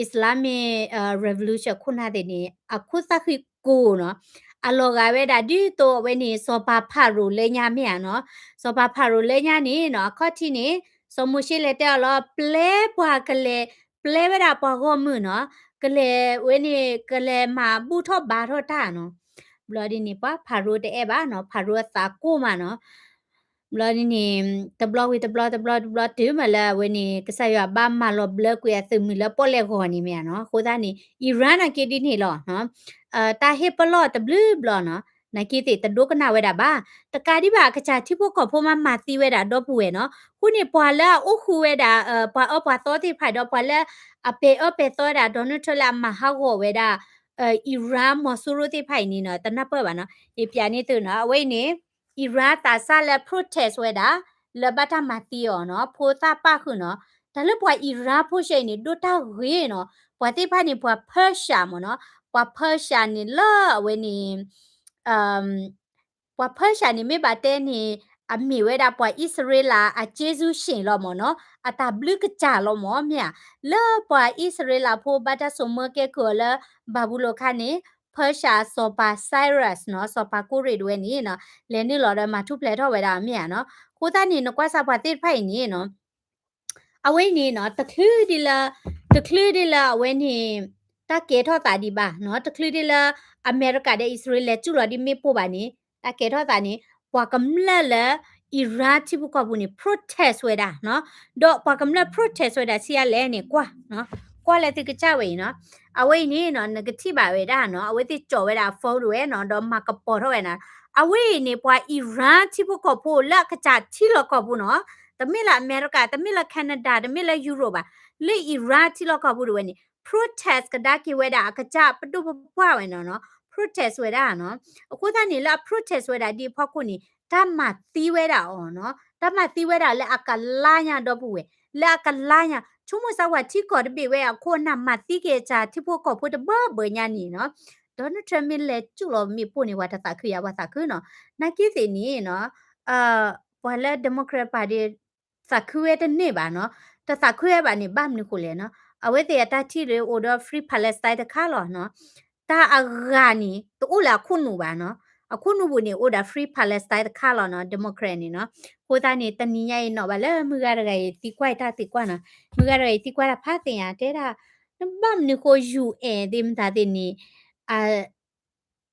Islamic Revolution ခိၣ်နၢ်သ့ၣ်န့ၣ် အခိၣ်သၣ်ဃံကိၢ်နီၤ, အလီၤဂာ်ဝဲဒၣ်ဒ်သိးအဝဲန့ၣ် စီၤပၤဖၤရိၤလၢညါမ့ၢ်ဧါနီၤ, စီၤပၤဖၤရိၤလၢညါန့ၣ်နီၤ အခီၣ်ထံးန့ၣ် စီၤမိၤၡ့လဲၤတဲအီၤလီၤ ပျဲပှၤကလဲၤ ပျဲဝဲဒၣ်ပှၤဂီၢ်မုၢ်နီၤ, ကလဲၤဝဲန့ၣ် ကလဲၤမၤဘူၣ်ထီၣ်ဘါထီၣ်တၢ်နီၤ. ဘျီဒ်န့ၣ် ပှၤဖၤရိၤတအဲၣ်ဘၣ်နီၤ, ဖၤရိၤအသးကိၢ်မးနီၤ. ဘျီဒ်န့ၣ် တဘျီဝံၤတဘျီ တဘျီတဘျီတုၤမးလၢအဝဲန့ၣ် ကစၢ်ယွၤဘၣ်မၤလီၤဘျၢကွံာ်အသုးမုၢ်လၢပီၣ်လဲၣ်ဂီၤန့ၣ်မ့ၢ်ဧါနီၤ. အဃိသတးန့ၣ် Iran နာ်က့ဒ်န့ၣ်လီၤနီၤ, တၢ်ဟ့ၣ်ပလီၢ်တဘျုးဘျီနီၤ, နာ်က့သ့ၣ်တဒိကနၣ်ဝဲဒၣ်ဘၣ်. တကးဒံးဘၣ်အကစၢ်ထံဖိကီၢ်ဖိမၤမၤသံဝဲဒၣ်ဒီပုၢ်ဝဲၢ်နီၤ. အဃိန့ၣ် ပှၤလၢအအိၣ်ဃုာ်ဝဲဒၣ် ပှၤအၢပှၤသီသ့ၣ်တဖၣ်ဒီး ပှၤလၢအပဲာ်အၢပဲာ်သီဝဲဒၣ် Donald Trump လၢအမၤဟးဂီၤဝဲဒၣ် Iran မီၤစိရိၤသ့ၣ်တဖၣ်အံၤန့ၣ်နီၤ တနၢ်ပၢၢ်ဘၣ်နီၤ. ယပျးန့ၢ်သုနီၤ အဝဲအံၤန့ၣ် Iran သးစၢ်လၢ protest ဝဲဒၣ် လၢဘၣ်တၢ်မၤသံအီၤနီၤ ဖိသၣ်ပၣ်ဃုာ်နီၤ. တၢ်လၢပှၤ Iran ဖိဆဲအံၤန့ၣ် ဒိၣ်တၢ်ဂ့ၤနီၤ. ပှၤသ့ၣ်တဖၣ်န့ၣ် ပှၤ Persia မ့ၢ်နီၤ, ပှၤ Persia န့ၣ်လၢအဝဲန့ၣ် ပှၤ Persia န့ၣ်မ့ၢ်ဘၣ်တဲန့ၣ် အမ့ၢ်ဝဲဒၣ်ပှၤအံၣ်စရ့လးအက့စူၣ်ရှ့ၣ်လီၤမ့ၢ်နီၤ, အတၢ်ဘျုးကစၢ်လီၤမ့ၢ်မ့ၢ်ဧါ. လၢပှၤအံၣ်စရ့လးဖိဘၣ်တၢ်စိာ်မၢကဲကုၢ်အီၤလၢ ဘၤဘူလိၣ်အခါန့ၣ် Persia စီၤပၤ Cyrus နီၤ, စီၤပၤကိရ့ၣ်တဝဲန့ၣ်နီၤ လဲၤနုာ်လီၤဒီးမၤထူၣ်ဖျဲးထီၣ်ဝဲဒၣ်မ့ၢ်ဧါနီၤ. အဃိသတးန့ၣ် နကွၢ်စၢ်ပှၤသ့ၣ်တဖၣ်အံၤန့ၣ်နီၤ အဝဲအံၤန့ၣ်နီၤ တချုးဒ်လၢ တချုးဒ်လၢအဝဲန့ၣ် တၢ်ကဲထီၣ်သးဒံးဘၣ်နီၤ, တချုးဒ်လၢ အမဲရကၤဒီးအံၣ်စရ့လးလဲၤစူၣ်လီၤဒ်မ့ၣ်ပိၢ်ဘၣ်န့ၣ် တၢ်ကဲထီၣ်သးန့ၣ် ပှၤကမျၢၢ်လၢ Iran ထံဖိကီၢ်ဖိန့ၣ် protest ဝဲဒၣ်နီၤ, ဒီးပှၤကမျၢၢ် protest ဝဲဒၣ်ဆံးအါလဲၣ်န့ၣ် ကွၢ် ကွၢ်လၢသုကစၢ်ဝဲအံၤနီၤ, အဝဲအံၤန့ၣ်နီၤ နကထံၣ်ဘၣ်ဝဲဒၣ်နီၤ, အဝဲသ့ၣ်ကၠီၣ်ဝဲဒၣ်အ phone ဒၣ်ဝဲနီၤ, ဒီးမၤကပီၤထီၣ်ဝဲနီၤ, အဝဲအံၤန့ၣ် ပှၤ Iran ထံဖိကီၢ်ဖိလၢအကစၢ်ထံလီၢ်ကီၢ်ပူၤနီၤ, တမ့ၢ်လၢအမဲရကၤ တမ့ၢ်လၢ Canada တမ့ၢ်လၢ Europe ဘၣ်, လၢ Iran ထံလီၢ်ကီၢ်ပူၤဒၣ်ဝဲန့ၣ် protest ကဒါက့ၤဝဲဒၣ်အကစၢ်ပဒိၣ်ပပှၢ်ဝဲနီၤနီၤ, protest ဝဲဒၣ်နီၤ, အဃိသတးန့ၣ်လၢအ protest ဝဲဒၣ်ဒ်အဖီခိၣ်န့ၣ် တၢ်မၤသံဝဲဒၣ်အီၤနီၤ, တၢ်မၤသံဝဲဒၣ်လၢအကလါညါဒီပုၢ်ဝဲၢ်, လၢအကလါညါ ဆိကမိၣ်စၢ်ဝဲထံကီၢ်တဘ့ၣ်ဝဲအခိၣ်အနၢ်မၤသံက့ၤအကစၢ်ထံဖိကီၢ်ဖိတဘၢဘၢညါန့ၣ်နီၤ, Donald Trump မ့ၢ်လဲၤစူၣ်လီၤမ့ၣ်ပိၢ်န့ၣ် ပှၤတသးခုယၤပှၤသးခုနီၤ, နာ်က့သ့ၣ်န့ၣ်နီၤ, ပှၤလၢ Democrat Party သးခုဝဲတန့ၢ်ဘၣ်နီၤ, တသးခုဝဲဘၣ်န့ၣ် ဘၣ်မနုၤဃိလဲၣ်နီၤ, အဝဲသ့ၣ်အတၢ်ထံၣ်လၢအိၣ်ဒီး Free Palestine တခါလီၤနီၤ, တၢ်အဂၤန့ၣ် တအိၣ်လၢအခိၣ်နူာ်ဘၣ်နီၤ, အခိၣ်နူာ်ပူၤန့ၣ် အိၣ်ဒီး Free Palestine တခါလီၤနီၤ Democrat န့ၣ်နီၤ, အဃိသတးန့ၣ် တနံၤညါအံၤနီၤ ဘၣ်လၢမုၢ်ဂၤတဂၤအံၤသံကွၢ်အံၤတၢ်သံကွၢ်နီၤ, မုၢ်ဂၤတဂၤအံၤသံကွၢ်တၢ်ဖးသ့ၣ်ညါ တဲဒၣ် နဘၣ်မနုၤဃိ ယူၢ်အဲၣ် သ့ၣ်မတၤသ့ၣ်န့ၣ် အ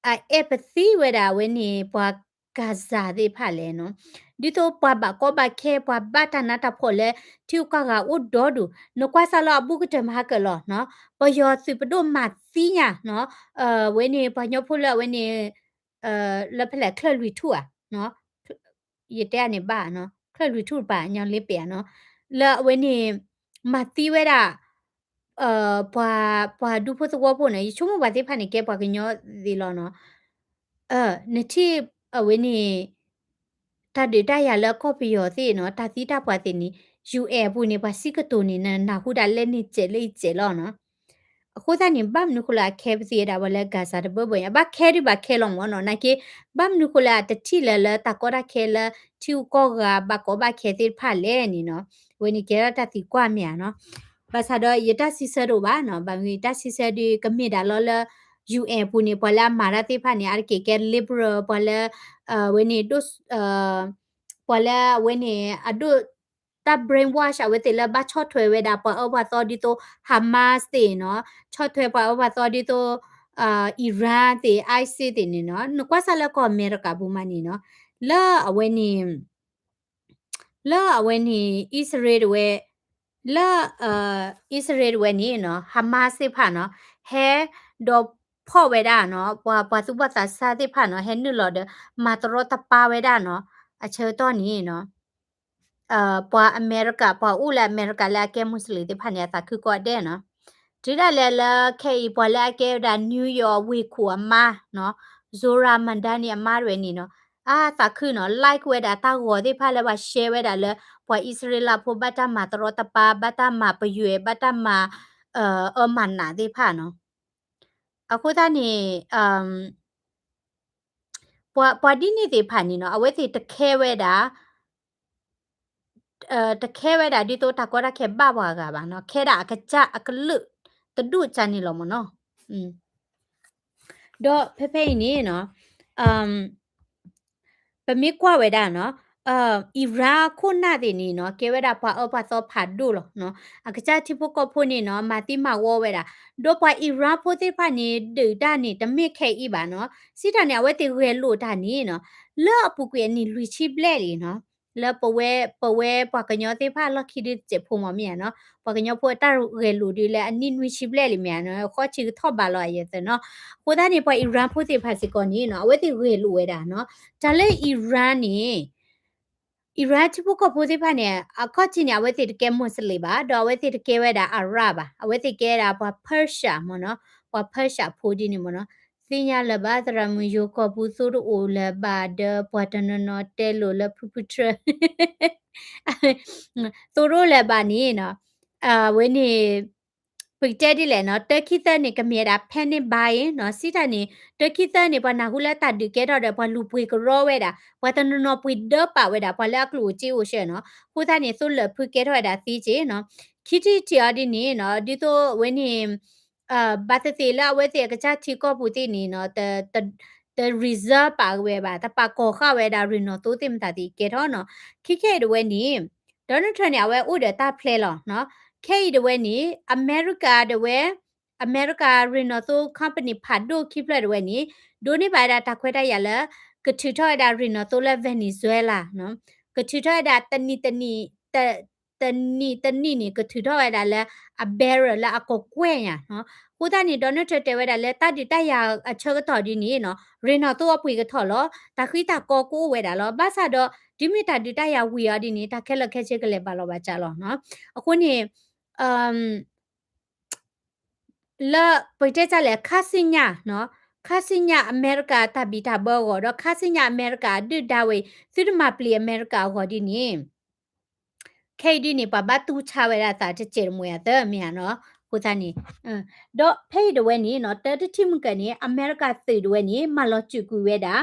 အဲၣ်ပသံဝဲဒၣ်အဝဲန့ၣ် ပှၤ Gaza သ့ၣ်တဖၣ်လဲၣ်နီၤ, ဒ်သိးပှၤဘၣ်ကီဘၣ်ခဲ ပှၤဘၣ်တၢ်နးတၢ်ဖှီၣ်လၢ ထံဂုၤကီၢ်ဂၤအိၣ်ဒီဒူၣ်, နကွၢ်စၢ်လၢအဘူးကတၢၢ်မၤဟါကၢၣ်လီၤနီၤ, ပယီၤသုးပဒိၣ်မၤသံညါနီၤ, အဝဲန့ၣ် ပှၤကညီဖိလၢအဝဲန့ၣ် လၢဖဲလဲၣ် ချၢၣ်လွံၢ်ထူၣ်ဧါ, ယတဲအန့ၣ်ဘၣ်နီၤ, ချၢၣ်လွံၢ်ထူၣ်တပၤ ညီလ့ပ့ၤဧါနီၤ, လၢအဝဲန့ၣ် မၤသံဝဲဒၣ် ပှၤ ပှၤဒူဖိသဝီဖိန့ၣ် ယဆိကမိၣ်ပှၤသ့ၣ်တဖၣ်န့ၣ် ကဲပှၤကညီသ့ၣ်လီၤနီၤ, နထံၣ်အဝဲန့ၣ် တၢ်ဒုးတၢ်ယၤလၢကီၢ်ပယီၤသ့ၣ်နီၤ, တၢ်သံတၢ်ပှၢ်သ့ၣ်န့ၣ် ယူၢ်အဲၣ် အပူၤန့ၣ် ပှၤစံးကတိၤန့ၣ် နနၢ်ဟူဒၣ်လဲာ်န့ၣ်စဲးလၢအံၤစဲးလီၤနီၤ, အဃိသတးန့ၣ် ဘၣ်မနုၤဃိလၢအခဲပသံဝဲဒၣ်ပှၤလၢ Gaza တဘၢဘၢညါ, ဘၣ်ခဲဒုးဘၣ်ခဲလီၤမ့ၢ်နီၤ, နာ်က့ ဘၣ်မနုၤဃိလၢအတထံၣ်လၢၤလၢတၢ်ကီတၢ်ခဲလၢ ထံဂုၤကီၢ်ဂၤဘၣ်ကီဘၣ်ခဲသ့ၣ်တဖၣ်လဲၣ်န့ၣ်နီၤ, အဝဲန့ၣ်ကဲထီၣ်တၢ်သံကွၢ်မ့ၢ်ဧါနီၤ, ဘၣ်ဆၣ်ဒီးယတၢ်စံးဆၢတအိၣ်ဘၣ်နီၤ, ဘၣ်မနုၤယတၢ်စံးဆၢဒုးကမ့ၢ်ဒၣ်လီၤလၢ ယူၢ်အဲၣ် အပူၤန့ၣ် ပှၤလၢအမၤတၢ်သ့ၣ်တဖၣ်န့ၣ် အါတက့ၢ်ကဲ liberal ပှၤလၢ အဝဲန့ၣ်ဒိၣ် ပှၤလၢအဝဲန့ၣ် အဒိၣ်တၢ် brainwash အဝဲသ့ၣ်လၢဘၣ်ဆီၣ်ထွဲဝဲဒၣ်ပှၤအၢပှၤသီဒ်သိး Hamas သ့ၣ်နီၤ, ဆီၣ်ထွဲပှၤအၢပှၤသီဒ်သိး Iran သ့ၣ် ISIS သ့ၣ်န့ၣ်နီၤ, နကွၢ်စၢ်လၢကီၢ်အမဲရကၤပူၤမးန့ၣ်နီၤ, လၢအဝဲန့ၣ် လၢအဝဲန့ၣ် အံၣ်စရ့လးတဝဲ လၢ အံၣ်စရ့လးတဝဲန့ၣ်နီၤ Hamas သ့ၣ်တဖၣ်နီၤ ဟဲဒီးဖီၣ်ဝဲဒၣ်နီၤ ပှၤ ပှၤသူၣ်ဘီၣ်သးစၢ်သ့ၣ်တဖၣ်နီၤ ဟဲနုာ်လီၤဒီး မၤတရီတပါဝဲဒၣ်နီၤ အဆၢကတီၢ်န့ၣ်နီၤ ပှၤအမဲရကၤ ပှၤအိၣ်လၢအမဲရကၤလၢအကဲ Muslim သ့ၣ်တဖၣ်န့ၣ် အသးခုကိးဂၤဒဲးနီၤ တုၤဒၣ်လဲာ်လၢခဲအံၤ ပှၤလၢအကဲဝဲဒၣ် New York ဝ့ၢ်ခိၣ်အမါနီၤ Zohran Mamdani အမါတဝဲန့ၣ်နီၤ အသးခုနီၤ like ဝဲဒၣ်တၢ်ဂီၤသ့ၣ်တဖၣ်လၢပှၤ share ဝဲဒၣ်လၢ ပှၤအံၣ်စရ့လးဖိဘၣ်တၢ်မၤတရီတပါ ဘၣ်တၢ်မၤပယွဲ ဘၣ်တၢ်မၤ အၢမၤနးသ့ၣ်တဖၣ်နီၤ အဃိသတးန့ၣ် ပှၤ ပှၤဒ်န့ၣ်သ့ၣ်တဖၣ်န့ၣ်နီၤ အဝဲသ့ၣ်တခဲဝဲဒၣ် တခဲဝဲဒၣ်ဒ်သိးတၢ်ကီတၢ်ခဲဘၣ်ပှၤဂၤဘၣ်နီၤ, ခဲဒၣ်အကစၢ်အကလုာ်တဒူၣ်ကန့ၣ်လီၤမ့ၢ်နီၤ. ဒီးဖဲဖဲအံၤန့ၣ်နီၤ ပမ့ၢ်ကွၢ်ဝဲဒၣ်နီၤ Iran ခိၣ်နၢ်သ့ၣ်န့ၣ်နီၤ ကဲဝဲဒၣ်ပှၤအၢပှၤသီဖးဒိၣ်လီၤနီၤ. အကစၢ်ထံဖိကီၢ်ဖိန့ၣ်နီၤ မၤသံမၤဝီဝဲဒၣ်, ဒီးပှၤ Iran ဖိသ့ၣ်တဖၣ်န့ၣ် ဒုးတၢ်န့ၣ် တမ့ၢ်ခဲအံၤဘၣ်နီၤ. စံးတၢ်န့ၣ် အဝဲသ့ၣ်ဂဲၤလိာ်တၢ်န့ၣ်နီၤ လၢအပူၤကွံာ်အနံၣ်လွံၢ်ဆံဘျဲၣ်လံနီၤ. လၢပဝဲ ပဝဲပှၤကညီသ့ၣ်တဖၣ်လီၢ်ခံဒုးတစဲးဖိမ့ၢ်မ့ၢ်ဧါနီၤ, ပှၤကညီဖိအတၢ်ဂဲၤလိာ်ဒုးလၢအနံၣ်နွံဆံဘျဲၣ်လံမ့ၢ်ဧါနီၤ, ဃီဆံကထီၣ်ဘးလီၤအယဲၢ်သၢနီၤ. အဃိသတးန့ၣ် ပှၤ Iran ဖိသ့ၣ်တဖၣ်စ့ၢ်ကီးန့ၣ်နီၤ အဝဲသ့ၣ်ဂဲၤလိာ်ဝဲဒၣ်နီၤ. တၢ်လၢ Iran န့ၣ် Iran ထံဖိကီၢ်ဖိသ့ၣ်တဖၣ်န့ၣ် အခီၣ်ထံးန့ၣ် အဝဲသ့ၣ်တကဲ Muslim ဘၣ်, ဒီးအဝဲသ့ၣ်တကဲဝဲဒၣ် Arab ဘၣ်, အဝဲသ့ၣ်ကဲဒၣ်ပှၤ Persia မ့ၢ်နီၤ, ပှၤ Persia ဖိဒ်န့ၣ်မ့ၢ်နီၤ. သ့ၣ်ညါလၢၤဘၣ် သရၣ်မုၣ်ယိၤကီၢ်ပူၤသိတအိၣ်လၢၤဘၣ်ဒီး ပှၤတနီၤနီၤတဲလိာ်လၢဖုဖုထြၢ သိတအိၣ်လၢၤဘၣ်န့ၣ်နီၤ, အဝဲန့ၣ် ပကတဲဒ်လဲၣ်နီၤ, တၢခံသၢန့ၣ် ကမ့ၢ်ဝဲဒၣ် panic buying နီၤ, စံးတၢ်န့ၣ် တၢခံသၢန့ၣ် ပှၤနၢ်ဟူလၢတၢ်ဒုးကဲထီၣ်ဒီး ပှၤလူၤပှ့ၤကရီဝဲဒၣ်, ပှၤတနီၤနီၤပှ့ၤဒၢပာ်ဝဲဒၣ်, ပှၤလၢအကျိၣ်အိၣ်စ့အိၣ်ဆှၢနီၤ. အဃိသတးန့ၣ် သိလၢာ်ဖုကဲထီၣ်ဝဲဒၣ်သ့က့နီၤ. ခံထံၣ်တထံၣ်အီၤဒ်န့ၣ်နီၤ, ဒ်သိးအဝဲန့ၣ် ဘၣ်သ့ၣ်သ့ၣ်လၢအဝဲသ့ၣ်အကစၢ်ထံကီၢ်ပူၤသ့ၣ်န့ၣ်နီၤ, တ reserve ပာ်ဝဲဘၣ်, တပာ်ကီၤဃာ်ဝဲဒၣ်ရ့ၣ်နီၣ်သိသ့ၣ်မတၤသ့ၣ်ကဲထီၣ်နီၤ. ခံခဲအံၤတဝဲန့ၣ် Donald Trump န့ၣ် အဝဲအိၣ်ဒီးတၢ် plan လီၤနီၤ. ခဲအံၤတဝဲန့ၣ် အမဲရကၤတဝဲ အမဲရကၤရ့ၣ်နီၣ်သိ company ဖးဒိၣ်ခံဖျၢၣ်တဝဲန့ၣ် ဒိးန့ၢ်ဘၣ်ဝဲဒၣ်တၢ်ခွဲးတၢ်ယာ်လၢ ကထုးထီၣ်ဝဲဒၣ်ရ့ၣ်နီၣ်သိလၢ Venezuela နီၤ. ကထုးထီၣ်ဝဲဒၣ်တနံၣ်တနံၣ် တ တနံၣ်တနံၣ်န့ၣ် ကထုးထီၣ်ဝဲဒၣ်လၢအ barrel လၢအကကွဲၢ်ညါနီၤ. အဃိသတးန့ၣ် Donald Trump တဲဝဲဒၣ်လၢတၢ်ဒုးတၢ်ယၤအဆၢကတီၢ်ဒ်န့ၣ်နီၤ ရ့ၣ်နီၣ်သိအပှ့ၤကထီၣ်လီၤ. တၢ်ဃံတၢ်ကီကအိၣ်ဝဲဒၣ်လီၤ. ဘၣ်ဆၣ်ဒီး တုၤမ့ၢ်တၢ်ဒုးတၢ်ယၤဝံၤအီၤဒ်န့ၣ် တၢ်ခဲလၢာ်ခဲဆ့ကလဲၤဘၣ်လီၤဘၣ်စးလီၤနီၤ. အဃိန့ၣ် လၢပတဲတၢ်လဲၣ် ခါဆူညါနီၤ, ခါဆူညါအမဲရကၤတၢ်ဘံၣ်တၢ်ဘၢအဂီၢ် ဒီးခါဆူညါအမဲရကၤအဒုၣ်ဒါဝဲအံၤ သုတမၤပျံၤအမဲရကၤအဂီၢ်ဒ်န့ၣ် ခဲအံၤဒ်န့ၣ် ပှၤဘၣ်တူၢ်ဆါဝဲဒၣ်သးတစဲးတမှဲၤအသၢမ့ၢ်ဧါနီၤ. အဃိသတးန့ၣ် ဒီးဖဲအံၤတဝဲန့ၣ်နီၤ တၢတထံၣ်မုၢ်ကၢန့ၣ် အမဲရကၤသုးတဝဲန့ၣ် မၤလီၤစူၢ်ကွံာ်ဝဲဒၣ်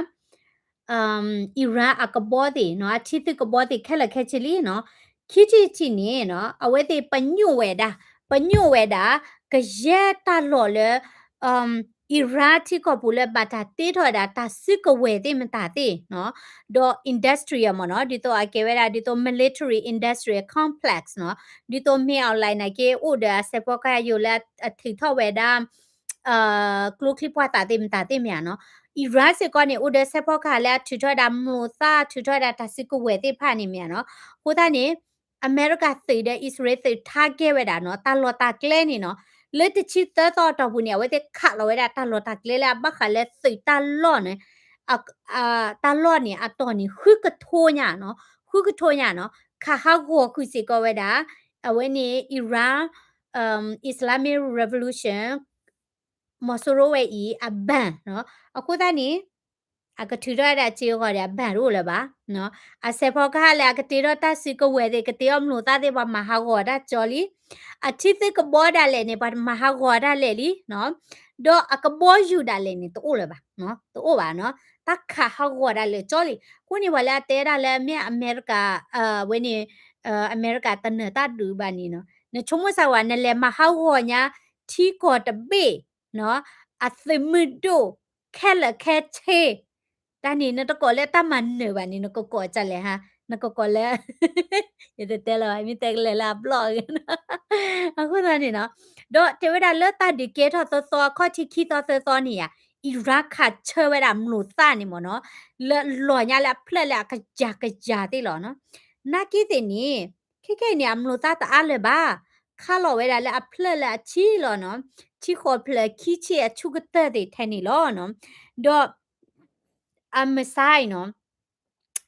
Iran အကဘီသ့ၣ်နီၤ အထံသုးကဘီသ့ၣ်ခဲလၢာ်ခဲဆ့လံနီၤ. ခံထံၣ်တထံၣ်န့ၣ်နီၤ အဝဲသ့ၣ်ပညိၣ်ဝဲဒၣ် ပညိၣ်ဝဲဒၣ် ကယဲၢ်တၢ်လီၢ်လၢ Iran ထံကီၢ်ပူၤလၢဘၣ်တၢ်တ့ထီၣ်ဝဲဒၣ်တၢ်စုကဝဲၤသ့ၣ်မတၤသ့ၣ်နီၤ, ဒီး industrial မ့ၢ်နီၤ ဒ်သိးအကဲဝဲဒၣ် ဒ်သိး military industrial complex နီၤ, ဒ်သိးမ့ၢ် online န့ၣ်က့ အိၣ်ဒီးအစဲးဖီကဟၣ်ယိာ်လၢအထုးထီၣ်ဝဲဒၣ် ကျိချံမျိာ်သၣ်သ့ၣ်မတၤသ့ၣ်မ့ၢ်ဧါနီၤ. Iran စ့ၢ်ကီးန့ၣ် အိၣ်ဒီးစဲးဖီကဟၣ်လၢအထုးထီၣ်ဝဲဒၣ်မျိာ်သၣ် ထုးထီၣ်ဝဲဒၣ်တၢ်စုကဝဲၤသ့ၣ်တဖၣ်န့ၣ်မ့ၢ်ဧါနီၤ. အဃိသတးန့ၣ် အမဲရကၤသုးဒီးအံၣ်စရ့လးသုး target ဝဲဒၣ်နီၤ တၢ်လီၢ်တၢ်ကျဲန့ၣ်နီၤ, လၢတဆံသၢသီအတီၢ်ပူၤန့ၣ် အဝဲသ့ၣ်ခးလီၤဝဲဒၣ်တၢ်လီၢ်တၢ်ကျဲလၢအဘၣ်ဃးလၢသုးတၢ်လီၢ်န့ၣ် တၢ်လီၢ်န့ၣ် အတီၢ်န့ၣ် ဃုကထိညါနီၤ, ဃုကထိညါနီၤ, ခးဟးဂီၤဃုာ်စ့ၢ်ကီးဝဲဒၣ် အဝဲန့ၣ် Iran Islamic Revolution မီၤစိရိၤဝဲအံၤ အဘဏ်နီၤ. အဃိသတးန့ၣ် အကထုးထီၣ်ဝဲဒၣ်စ့အဂီၢ်ဒီး အဘဏ်တအိၣ်လၢၤဘၣ်. အစဲးဖီကဟၣ်လၢအကတ့ထီၣ်တၢ်စုကဝဲၤသ့ၣ် ကတ့အီၤမျိာ်သၣ်သ့ၣ် ပှၤမၤဟးဂီၤတၢ်ကၠီလံ. အထံသုးကဘီဒၣ်လဲာ်န့ၣ် ပှၤမၤဟးဂီၤဒၣ်လဲာ်လံနီၤ. ဒီးအကဘီယူၤဒၣ်လဲာ်န့ၣ် တအိၣ်လၢၤဘၣ်, တအိၣ်ဘၣ်နီၤ. တၢ်ခးဟးဂီၤဒၣ်လဲာ်ကၠီလံ. အဃိန့ၣ် ပှၤလၢအတဲဒၣ်လၢမ့ၢ်အမဲရကၤ ဝဲန့ၣ် အမဲရကၤတနၢၤတၢ်ဒုးဘၣ်န့ၣ်နီၤ, နဆိကမိၣ်စၢ်ဝဲ နလဲၤမၤဟးဂီၤညါ ထံကီၢ်တဘ့ၣ်နီၤ, အသုးမုၢ်ဒိၣ် ခဲလၢာ်ခဲဆ့ တၢ်န့ၣ် နတကိးလၢတၢ်မၤနၢၤဘၣ်န့ၣ် နကကိးကလဲၣ်ဟါ, နကကိးလၢ ယတတဲလၢၤဘၣ် မ့ၢ်တဲကလဲာ်လၢအဘျီၣ်အဂ့ၢ်နီၤ. အဃိသတးန့ၣ်နီၤ, ဒီးတဲဝဲဒၣ်လၢတၢ်ဒုးကဲထီၣ်သီသီ အခီၣ်ထံးခံသီသၢသီန့ၣ်ယါ, Iran ခးဆၢဝဲဒၣ်မျိာ်သၣ်န့ၣ်မ့ၢ်နီၤ, လၢလီၤညါလၢအဖျၢၣ်လၢအကယၤကယၤသ့ၣ်လီၤနီၤ. နာ်က့သ့ၣ်န့ၣ် ခဲခဲအံၤန့ၣ် အမျိာ်သၣ်တအါလၢၤဘၣ်, ခးလီၤဝဲဒၣ်လၢအဖျၢၣ်လၢအဆံလီၤနီၤ, ထံဃီဖျၢၣ်ခံဆံအဆူၣ်ကတၢၢ်သ့ၣ်ထဲန့ၣ်လီၤနီၤ. ဒီး အမုၢ်ဆါအံၤနီၤ,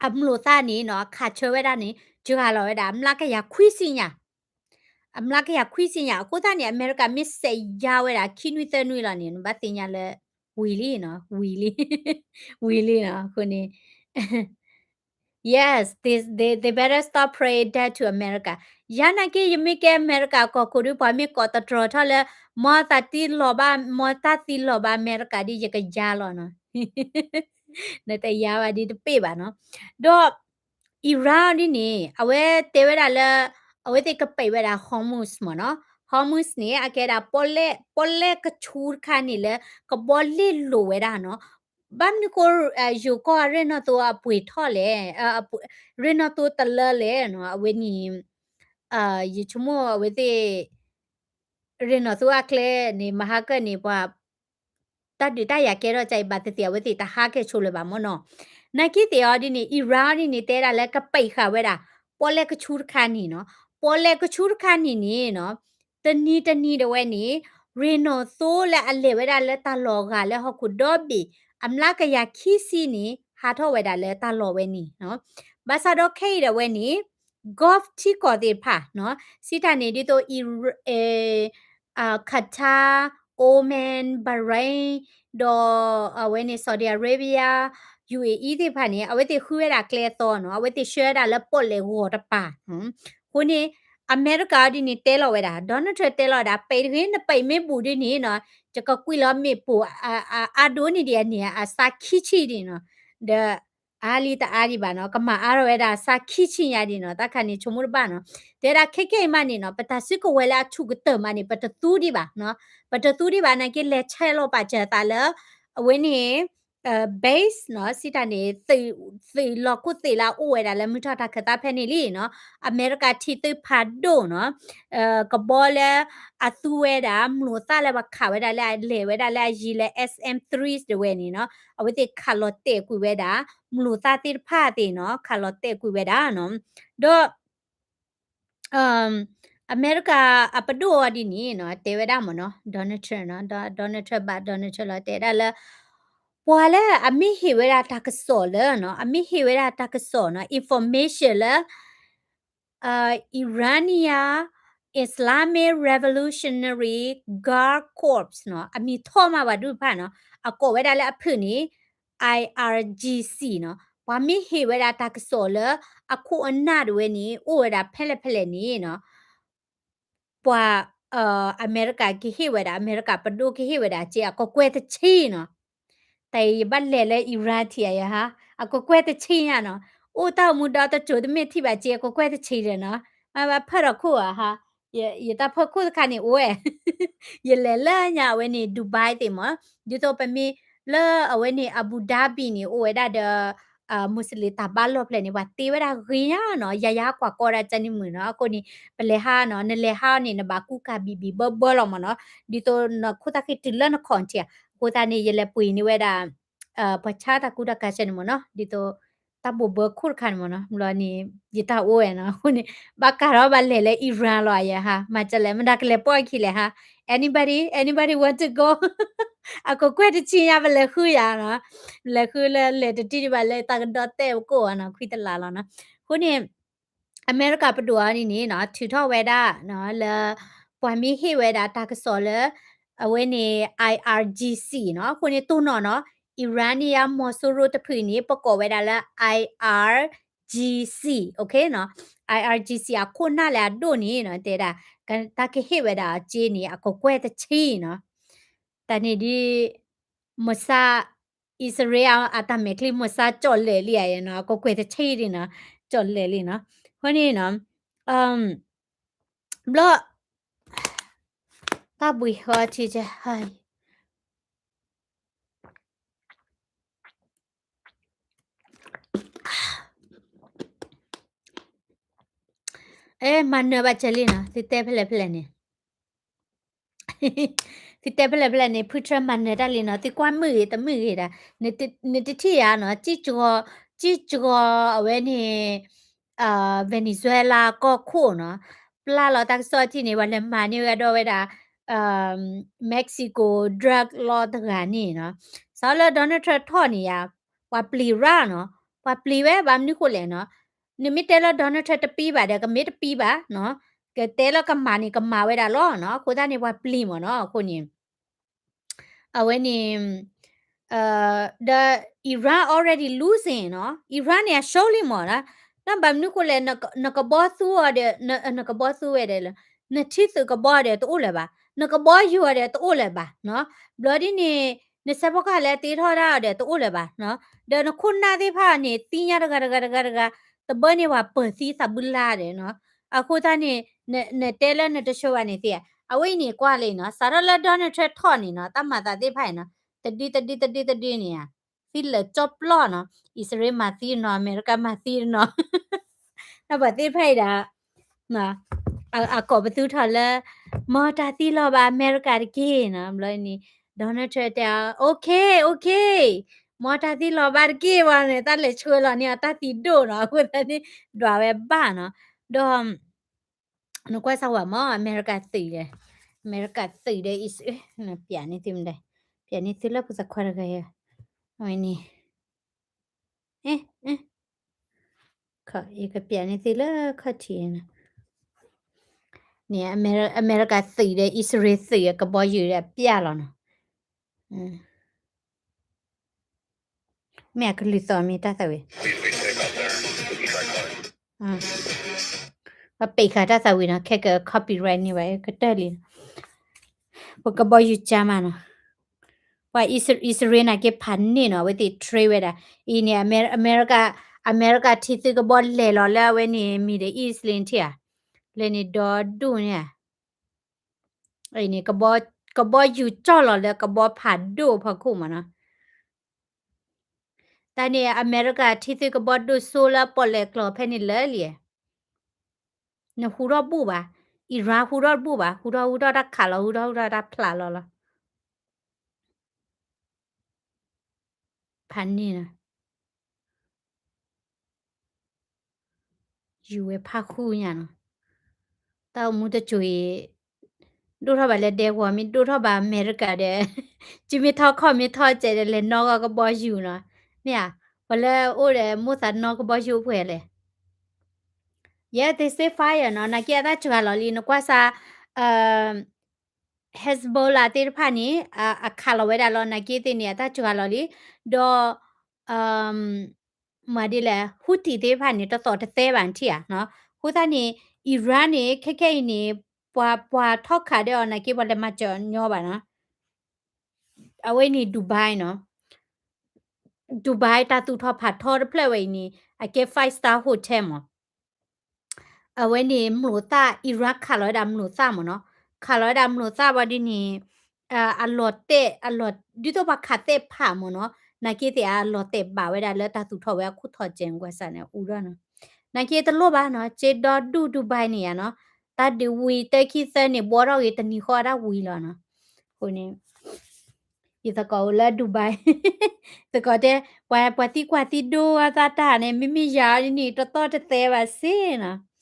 အမျိာ်သၣ်န့ၣ်နီၤ အခးဆၢဝဲဒၣ်န့ၣ် စှၤလီၤဝဲဒၣ် အမျးကယၤခွံဆံညါ, အမျးကယၤခွံဆံညါ. အဃိသတးန့ၣ် အမဲရကၤမ့ၢ်စဲးယါဝဲဒၣ် ခံနွံသၢနွံလီၤန့ၣ် နဘၣ်သ့ၣ်ညါလၢ ဝံၤလံနီၤ, ဝံၤလံ, ဝံၤလံနီၤ. အဃိန့ၣ် Yes, they, they, they better stop praying death to America. ယၤနာ်က့ ယမ့ၢ်ကဲအမဲရကၤကီၢ်ခိၣ်ဒုး ပှၤမ့ၢ်ကိးသတြီၤထီၣ်လၢ မ်သးသံလီၤဘၣ်, မ်သးသံလီၤဘၣ်အမဲရကၤဒ် ယကယါလီၤနီၤ. နတယါဘၣ်ဒ်တပ့ၢ်ဘၣ်နီၤ. ဒီး Iran ဒ်န့ၣ် အဝဲတဲဝဲဒၣ်လၢ အဝဲသ့ၣ်ကပံာ်ဝဲဒၣ် Hormuz မ့ၢ်နီၤ. Hormuz န့ၣ် အကဲဒၣ် ပီၣ်လဲၣ်ကဆူတခါန့ၣ်လၢ ကဘီလ့ၣ်လိၤဝဲဒၣ်နီၤ. ဘၣ်မနုၤဃိ ယိၤကီၢ်ရ့ၣ်နီၣ်သိအပှ့ၤထီၣ်လဲၣ်, ရ့ၣ်နီၣ်သိတလၢလဲၣ်နီၤ. အဝဲန့ၣ် ယဆိကမိၣ်အဝဲသ့ၣ် ရ့ၣ်နီၣ်သိအကျဲန့ၣ် မဟါကၢၣ်န့ၣ် ပှၤ တၢ်ဒုးတၢ်ယၤကဲထီၣ်ကါအံၤ ဘၣ်သ့ၣ်သ့ၣ် အဝဲသ့ၣ်တဟးကဲဆိလၢၤဘၣ်မ့ၢ်နီၤ. နာ်က့သ့ၣ်အီၤဒ်န့ၣ် Iran ဒ်န့ၣ် တဲဒၣ်လၢကပံာ်ဃာ်ဝဲဒၣ် ပီၣ်လဲၣ်ကဆူတခါန့ၣ်နီၤ. ပီၣ်လဲၣ်ကဆူတခါန့ၣ်န့ၣ်နီၤ တနံၤတနံၤဒၣ်ဝဲန့ၣ် ရ့ၣ်နီၣ်သိလၢအလဲၤဝဲဒၣ်လၢတၢ်လီၢ်ဂၤလၢဟီၣ်ခိၣ်ဒီဘ့ၣ် အမျးကယၤခံဆံန့ၣ် ဟးထီၣ်ဝဲဒၣ်လၢတၢ်လီၢ်ဝဲန့ၣ်နီၤ. ဘၣ်ဆၣ်ဒီးခဲအံၤဒၣ်ဝဲန့ၣ် Gulf ထံကီၢ်သ့ၣ်တဖၣ်နီၤ စံးတၢ်န့ၣ် ဒ်သိး Qatar, Oman, Bahrain ဒီးအဝဲန့ၣ် Saudi Arabia, UAE သ့ၣ်တဖၣ်န့ၣ် အဝဲသ့ၣ်ဃုဝဲဒၣ်ကျဲအသီနီၤ, အဝဲသ့ၣ်ဆှၢဝဲဒၣ်လၢပီၣ်လဲၣ်ဂီၤတပၤ. အဃိန့ၣ် အမဲရကၤဒ်န့ၣ်တဲလီၤဝဲဒၣ် Donald Trump တဲလီၤဝဲဒၣ် ပံာ်တဂ့ၤ နပံာ်မ့ၢ်ဘူးဒ်န့ၣ်နီၤ ယကကွံာ်လီၤမ့ၣ်ပိၢ် အါဒိၣ်န့ၢ်ဒံးအန့ၣ် အစးခံဆံဒ်နီၤ, ဒီး အါလံတအါဒံးဘၣ်နီၤ, ကမၤအါထီၣ်ဝဲဒၣ်စးခံဆံညါဒ်နီၤ, တၢ်ခါန့ၣ်ဆိကမိၣ်တဘၣ်နီၤ, တဲဒၣ်ခဲကဲအံၤမးန့ၣ်နီၤ ပတၢ်စုကဝဲၤလၢအဆူၣ်ကတၢၢ်မးန့ၣ် ပတသူဒံးဘၣ်နီၤ, ပတသူဒံးဘၣ်နာ်က့ လဲၤဆဲးလီၤပာ်စၢၤသးလၢ အဝဲန့ၣ် base နီၤ, စံးတၢ်န့ၣ် သုးလီၢ်ခိၣ်သ့ၣ်လၢအအိၣ်ဝဲဒၣ်လၢမုၢ်ထီၣ်တၢ်ခၢၣ်သးဖဲန့ၣ်လံနီၤ, အမဲရကၤထံသုးဖးဒိၣ်နီၤ ကဘီလၢအသူဝဲဒၣ် မျိာ်သၣ်လၢပှၤခးဝဲဒၣ်လၢအလဲၤဝဲဒၣ်လၢအယံၤလၢ SM three တဝဲန့ၣ်နီၤ, အဝဲသ့ၣ်ခးလီၤတဲာ်ကွံာ်ဝဲဒၣ် မျိာ်သၣ်သ့ၣ်တဖၣ်သ့ၣ်နီၤ, ခးလီၤတဲာ်ကွံာ်ဝဲဒၣ်နီၤ, ဒီး အမဲရကၤအပဒိၣ်အီၤဒ်န့ၣ်နီၤ တဲဝဲဒၣ်မ့ၢ်နီၤ Donald Trump နီၤ, Donald Trump ဘၣ် Donald Trump လီၤ တဲဒၣ်လၢ ပှၤလၢအမ့ၢ်ဟ့ၣ်ဝဲဒၣ်တၢ်ကစီၣ်လၢနီၤ, အမ့ၢ်ဟ့ၣ်ဝဲဒၣ်တၢ်ကစီၣ်နီၤ information လၢ Iranian Islamic Revolutionary Guard Corps နီၤ, အမံၤထီၣ်မးဘၣ်ဒူၣ်တဖၣ်နီၤ, အကိးဝဲဒၣ်လၢအဖုၣ်န့ၣ် IRGC နီၤ, ပှၤမ့ၢ်ဟ့ၣ်ဝဲဒၣ်တၢ်ကစီၣ်လၢ အခိၣ်အနၢ်တဝဲန့ၣ် အိၣ်ဝဲဒၣ်ဖဲလဲၣ်ဖဲလဲၣ်န့ၣ်နီၤ ပှၤ အမဲရကၤကဟ့ၣ်ဝဲဒၣ် အမဲရကၤပဒိၣ်ကဟ့ၣ်ဝဲဒၣ် က့အကကွဲၢ်တဆံနီၤ, တၢ်အံၤယဘၣ်လဲၤလၢ Iran ထံၣ်ယဟါ, အကကွဲၢ်တဆံညါနီၤ, အိၣ်တၢ်အိၣ်မူဒီတစိၤတမ့ၢ်ထံၣ်ဘၣ် က့အကကွဲၢ်တဆံဒီးနီၤ, မ့ၢ်ဘၣ်ဖၢၣ်ထီၣ်ခိၣ်ဧါဟါ, ယတၢ်ဖၢၣ်ခိၣ်တခါန့ၣ်အိၣ်ဝဲ, ယလဲၤလၢညါအဝဲန့ၣ် Dubai သ့ၣ်မး, ဒ်သိးပမ့ၢ်လၢအဝဲန့ၣ် Abu Dhabi န့ၣ် အိၣ်ဝဲဒၣ်ဒီး Muslim တၢ်ဘါလီၢ်ဖျၢၣ်န့ၣ် ပှၤတ့ဝဲဒၣ်ဂ့ၤညါနီၤ, ယၤယၤကွၢ်ကီဒၣ်ကန့ၣ်မုာ်နီၤ, အဃိန့ၣ် ပလဲၤဟါနီၤ, နလဲၤဟါအီၤန့ၣ် နဘၣ်ကူကၤဘံၣ်ဘံၣ်ဘၢဘၢလီၤမးနီၤ, ဒ်သိးနခိၣ်သၣ်ဃံတုၤလၢနခီၣ်ထံး, အဃိသတးန့ၣ် ယလဲၤပှ့ၤန့ၢ်ဝဲဒၣ် ပှၤဆါတၢ်ကူတၢ်ကၤစၢန့ၣ်မးနီၤ, ဒ်သိး တၢ်ဘိးဘၢခိၣ်တခါန့ၣ်မးနီၤ, ဘျီန့ၣ် ယတၢ်အိၣ်ဝဲနီၤ, အဃိန့ၣ် ဘၣ်ကးထီၣ်ဘၣ်လဲၤလၢ Iran လီၤယဟါ, မၤကလဲၣ် မတၤကလဲၤပိာ်အခံလဲၣ်ဟါ, anybody, anybody want to go? အကကွဲၢ်တဆံညါပလဲၤဃုယၤနီၤ, လဲၤဃုလၢလဲၤတတံၢ်ဒံးဘၣ်လၢတၢ်ကဒီးတဲပကိၣ်အီၤနီၤ, ခွံတလးလီၤနီၤ, အဃိန့ၣ် အမဲရကၤပဒိၣ်အီၤဒ်န့ၣ်နီၤ ထုးထီၣ်ဝဲဒၣ်နီၤ လၢ ပှၤမ့ၢ်ဟ့ၣ်ဝဲဒၣ်တၢ်ကစီၣ်လၢ အဝဲန့ၣ် IRGC နီၤ, အဃိန့ၣ်တိၢ်နီၣ်နီၤ Iranian မီၤစိရိၤတဖုန့ၣ် ပကိးဝဲဒၣ်လၢ IRGC, okay နီၤ, IRGC အခိၣ်နၢ်လၢအဒိၣ်န့ၣ်နီၤ တဲဒၣ် တၢ်ကဟ့ၣ်ဝဲဒၣ်အစ့န့ၣ် အကကွဲၢ်တဆံနီၤ, တၢ်န့ၣ်ဒ် မဆါ အံၣ်စရ့လးအတၢ်မဲာ်ချံ မဆါကၠီၣ်လဲၣ်လံဧါနီၤ, အကကွဲၢ်တဆံဒ်နီၤ, ကၠီၣ်လဲၣ်လံနီၤ, အဃိန့ၣ်နီၤ ဘျီ တၢ်ဘှံးဃီထံက အဲ မၤနၢၤဘၣ်စၢၤလံနီၤ, သုတဲဖဲလဲၣ်ဖဲလဲၣ်န့ၣ်, သုတဲဖဲလဲၣ်ဖဲလဲၣ်န့ၣ် ဖုထြၢမၤနၢၤတၢ်လံနီၤ, သုကွၢ်မုာ်ဂ့ၤတမုာ်ဂ့ၤဒၣ်, နတထံၣ်ဧါနီၤ, စံၣ်စှီၤ စံၣ်စှီၤအဝဲန့ၣ် Venezuela ကီၢ်ခိၣ်နီၤ, ပျၢ်လီၤတၢ်ကစီၣ်ထံၣ်န့ၣ် ပှၤလဲၤမၤန့ၢ်ဝဲဒီးဝဲဒၣ် Mexico drug lord တဂၤန့ၣ်နီၤ, စးလၢ Donald Trump ထီၣ်န့ၣ်ယါ, ပှၤပျံၤရၣ်နီၤ, ပှၤပျံၤဝဲဘၣ်မနုၤဃိလဲၣ်နီၤ, နမ့ၢ်တဲလၢ Donald Trump တပံဘၣ်ဒီး ကမ့ၢ်တပံဘၣ်နီၤ, ကတဲလၢကမၤန့ၣ် ကမၤဝဲဒၣ်လီၤနီၤ, အဃိသတးန့ၣ် ပှၤပျံၤမ့ၢ်နီၤ, အဃိန့ၣ် အဝဲန့ၣ် ဒီး Iran already losing နီၤ, Iran န့ၣ် အရှုံးလံမ့ၢ်နီၤ, နဘၣ်မနုၤဃိလဲၣ်, နကဘီသူအီၤဒီး နကဘီသူဝဲဒီးလၢ နထံသုးကဘီဒီးတအိၣ်လၢၤဘၣ်, နကဘီယူၤအီၤဒီးတအိၣ်လၢၤဘၣ်နီၤ, ဘျီဒ်န့ၣ် နစဲးဖီကဟၣ်လၢတ့ထီၣ်ဒၣ်အီၤဒီးတအိၣ်လၢၤဘၣ်နီၤ, ဒီးနခိၣ်နၢ်သ့ၣ်တဖၣ်န့ၣ် သ့ၣ်ညါတဂၤတဂၤတဂၤတဂၤ တဘၢန့ၢ်ပှၤပၢၤသံသးဘုလါဒီးနီၤ. အဃိသတးန့ၣ် နတဲလၢနတဆိဘၣ်န့ၣ်သ့, အဝဲအံၤန့ၣ်ကွၢ်လံနီၤ, စးထီၣ်လၢ Donald Trump ထီၣ်န့ၣ်နီၤ, တၢ်မၤသးသ့ၣ်တဖၣ်အံၤနီၤ, တဒုတဒုတဒုတဒုန့ၣ်ဧါ, သံလၢာ်ကၠီပျီနီၤ, အံၣ်စရ့လးမၤသံတနီၤ, အမဲရကၤမၤသံတနီၤ, ဒီးပှၤသ့ၣ်တဖၣ်အံၤဒၣ် အကိးပသူထီၣ်လၢ မ်တၢ်သံလီၤဘၣ်အမဲရကၤတက့ၢ်နီၤ, ဘျီန့ၣ် Donald Trump တဲအီၤ okay okay, မ်တၢ်သံလီၤဘၣ်တက့ၢ်ဝဲန့ၣ်, တၢ်လဲၤဆှၢလီၤန့ၢ်အီၤတၢ်သံဒိၣ်နီၤ, အဃိသတးန့ၣ် ဒွးဝဲဘၣ်နီၤ, ဒီး နကွၢ်စၢ်ဝဲမ့ၢ် အမဲရကၤသုးဒီး, အမဲရကၤသုးဒီး အံၣ်စရ့လး, ပျးန့ၢ်သုမဒဲး, ပျးန့ၢ်သုလၢဖိသၣ်ခွါတဂၤ, အဝဲန့ၣ် ယကပျးန့ၢ်သုလၢခီၣ်ထံးန့ၣ်, န့ၣ် အမဲရကၤသုးဒီး အံၣ်စရ့လးသုးအကဘီယူၤဒီးပျးလီၤနီၤ, မ့ၢ်အကလုၢ်သီၣ်မ့ၢ်တၢ်သးဝံၤ, ပပ့ၤဃာ်တၢ်သးဝံၤနီၤ, ခဲက copyright န့ၢ်ဘၣ် ကတၢၢ်လံနီၤ, ပကဘီယူၤကၠါမးနီၤ, ပှၤအံၣ်စရ့လးနာ်က့ဖးန့ၢ်နီၤ, အဝဲသ့ၣ် train ဝဲဒၣ်, အံၤန့ၣ် အမဲရကၤထံသုးကဘီလဲၤလီၤလၢအဝဲန့ၣ် Middle East လံထံၣ်ဧါ, လဲၤန့ၣ်ဒီဒူၣ်န့ၣ်ဧါ, အံၤန့ၣ် ကဘီယူၤကၠီၣ်လီၤလၢကဘီဖးဒိၣ်ဖီခိၣ်မးနီၤ, တၢ်န့ၣ် အမဲရကၤထံသုးကဘီဒိၣ်စိလၢပီၣ်လဲၣ်ကျိၤဖဲန့ၣ်လၢလံ, နဟူထီၣ်ဘူၣ်ဘၣ်, Iran ဟူထီၣ်ဘူၣ်ဘၣ်, ဟူထီၣ်ဟူထီၣ်တၢ်ခးလီၤ, ဟူထီၣ်ဟူထီၣ်တၢ်ဖျးလီၤလီၤ ဖးန့ၢ်နီၤ, ယူၤဝဲဖးဃုညါနီၤ, တၢ်အိၣ်မူတစိၤအံၤ ဒိၣ်ထီၣ်ဘၣ်လၢဒဲကဝီၤ မ့ၢ်ဒိၣ်ထီၣ်ဘၣ်အမဲရကၤဒီး စုမ့ၢ်ထီၣ်ခီၣ်မ့ၢ်ထီၣ်စဲးဒီး လဲၤနီၣ်ဂီၢ်ကဘီယူၤနီၤ, မ့ၢ်ဧါ, ပှၤလၢအိၣ်ဒီးမိၢ်သးနီၣ်ကဘီယူၤအိၣ်ပှဲၤလဲၣ်, ယဲ ceasefire နီၤ, နာ်က့အတၢ်စှၤလီၤလံ နကွၢ်စၢ် Hezbollah သ့ၣ်တဖၣ်န့ၣ် အခးလီၤဝဲဒၣ်လီၤ, နာ်က့သ့ၣ်န့ၣ် အတၢ်စှၤလီၤလံ, ဒီး မၤဒ်လဲၣ် Houthi သ့ၣ်တဖၣ်န့ၣ် တသီၣ်တသဲဘၣ်ထံၣ်ဧါနီၤ, အဃိသတးန့ၣ် Iran န့ၣ် ခဲခဲအံၤန့ၣ် ပှၤပှၤထီၣ်ခးဒီးအီၤ နာ်က့ပှၤလဲၤမၤစၢၤညီဘၣ်နီၤ, အဝဲန့ၣ် Dubai နီၤ, Dubai တၢ်သူၣ်ထီၣ်ဖးထီတဖျၢၣ်ဝဲအံၤန့ၣ် အကဲ five star hotel မး အဝဲန့ၣ် မျိာ်သၣ် Iran ခးလီၤဝဲဒၣ်မျိာ်သၣ်မးနီၤ, ခးလီၤဝဲဒၣ်မျိာ်သၣ်ဝံၤဒ်န့ၣ် အလီၤတဲာ် အလီၤ ဒ်သိးပှၤခးသဲးဖးမးနီၤ, နာ်က့သ့ၣ်အလီၤတဲာ်ဘၣ်ဝဲဒၣ်လၢတၢ်သူၣ်ထီၣ်ဝဲအခိၣ်ထီၣ်ကဲး ကွၢ်စၢ်န့ၣ် အူဒီးနီၤ, နာ်က့တလိၣ်ဘၣ်နီၤ, က့ဒီဒူၣ် Dubai န့ၣ်ယါနီၤ, တၢ်ဒုးဝံၤတခံသၢန့ၣ် ဘှီထီၣ်ဂ့ၤတနံၤဃီအတၢ်ဝံၤလီၤနီၤ, အဃိန့ၣ် ယသကိးအိၣ်လၢ Dubai သကိးတဲ ပှၤ ပှၤသံကွၢ်သံဒိဝဲသးတၢ်န့ၣ် မ့မ့ၢ်ယၤအီၤဒ်န့ၣ် တသီၣ်တသဲဘၣ်စ့နီၤ.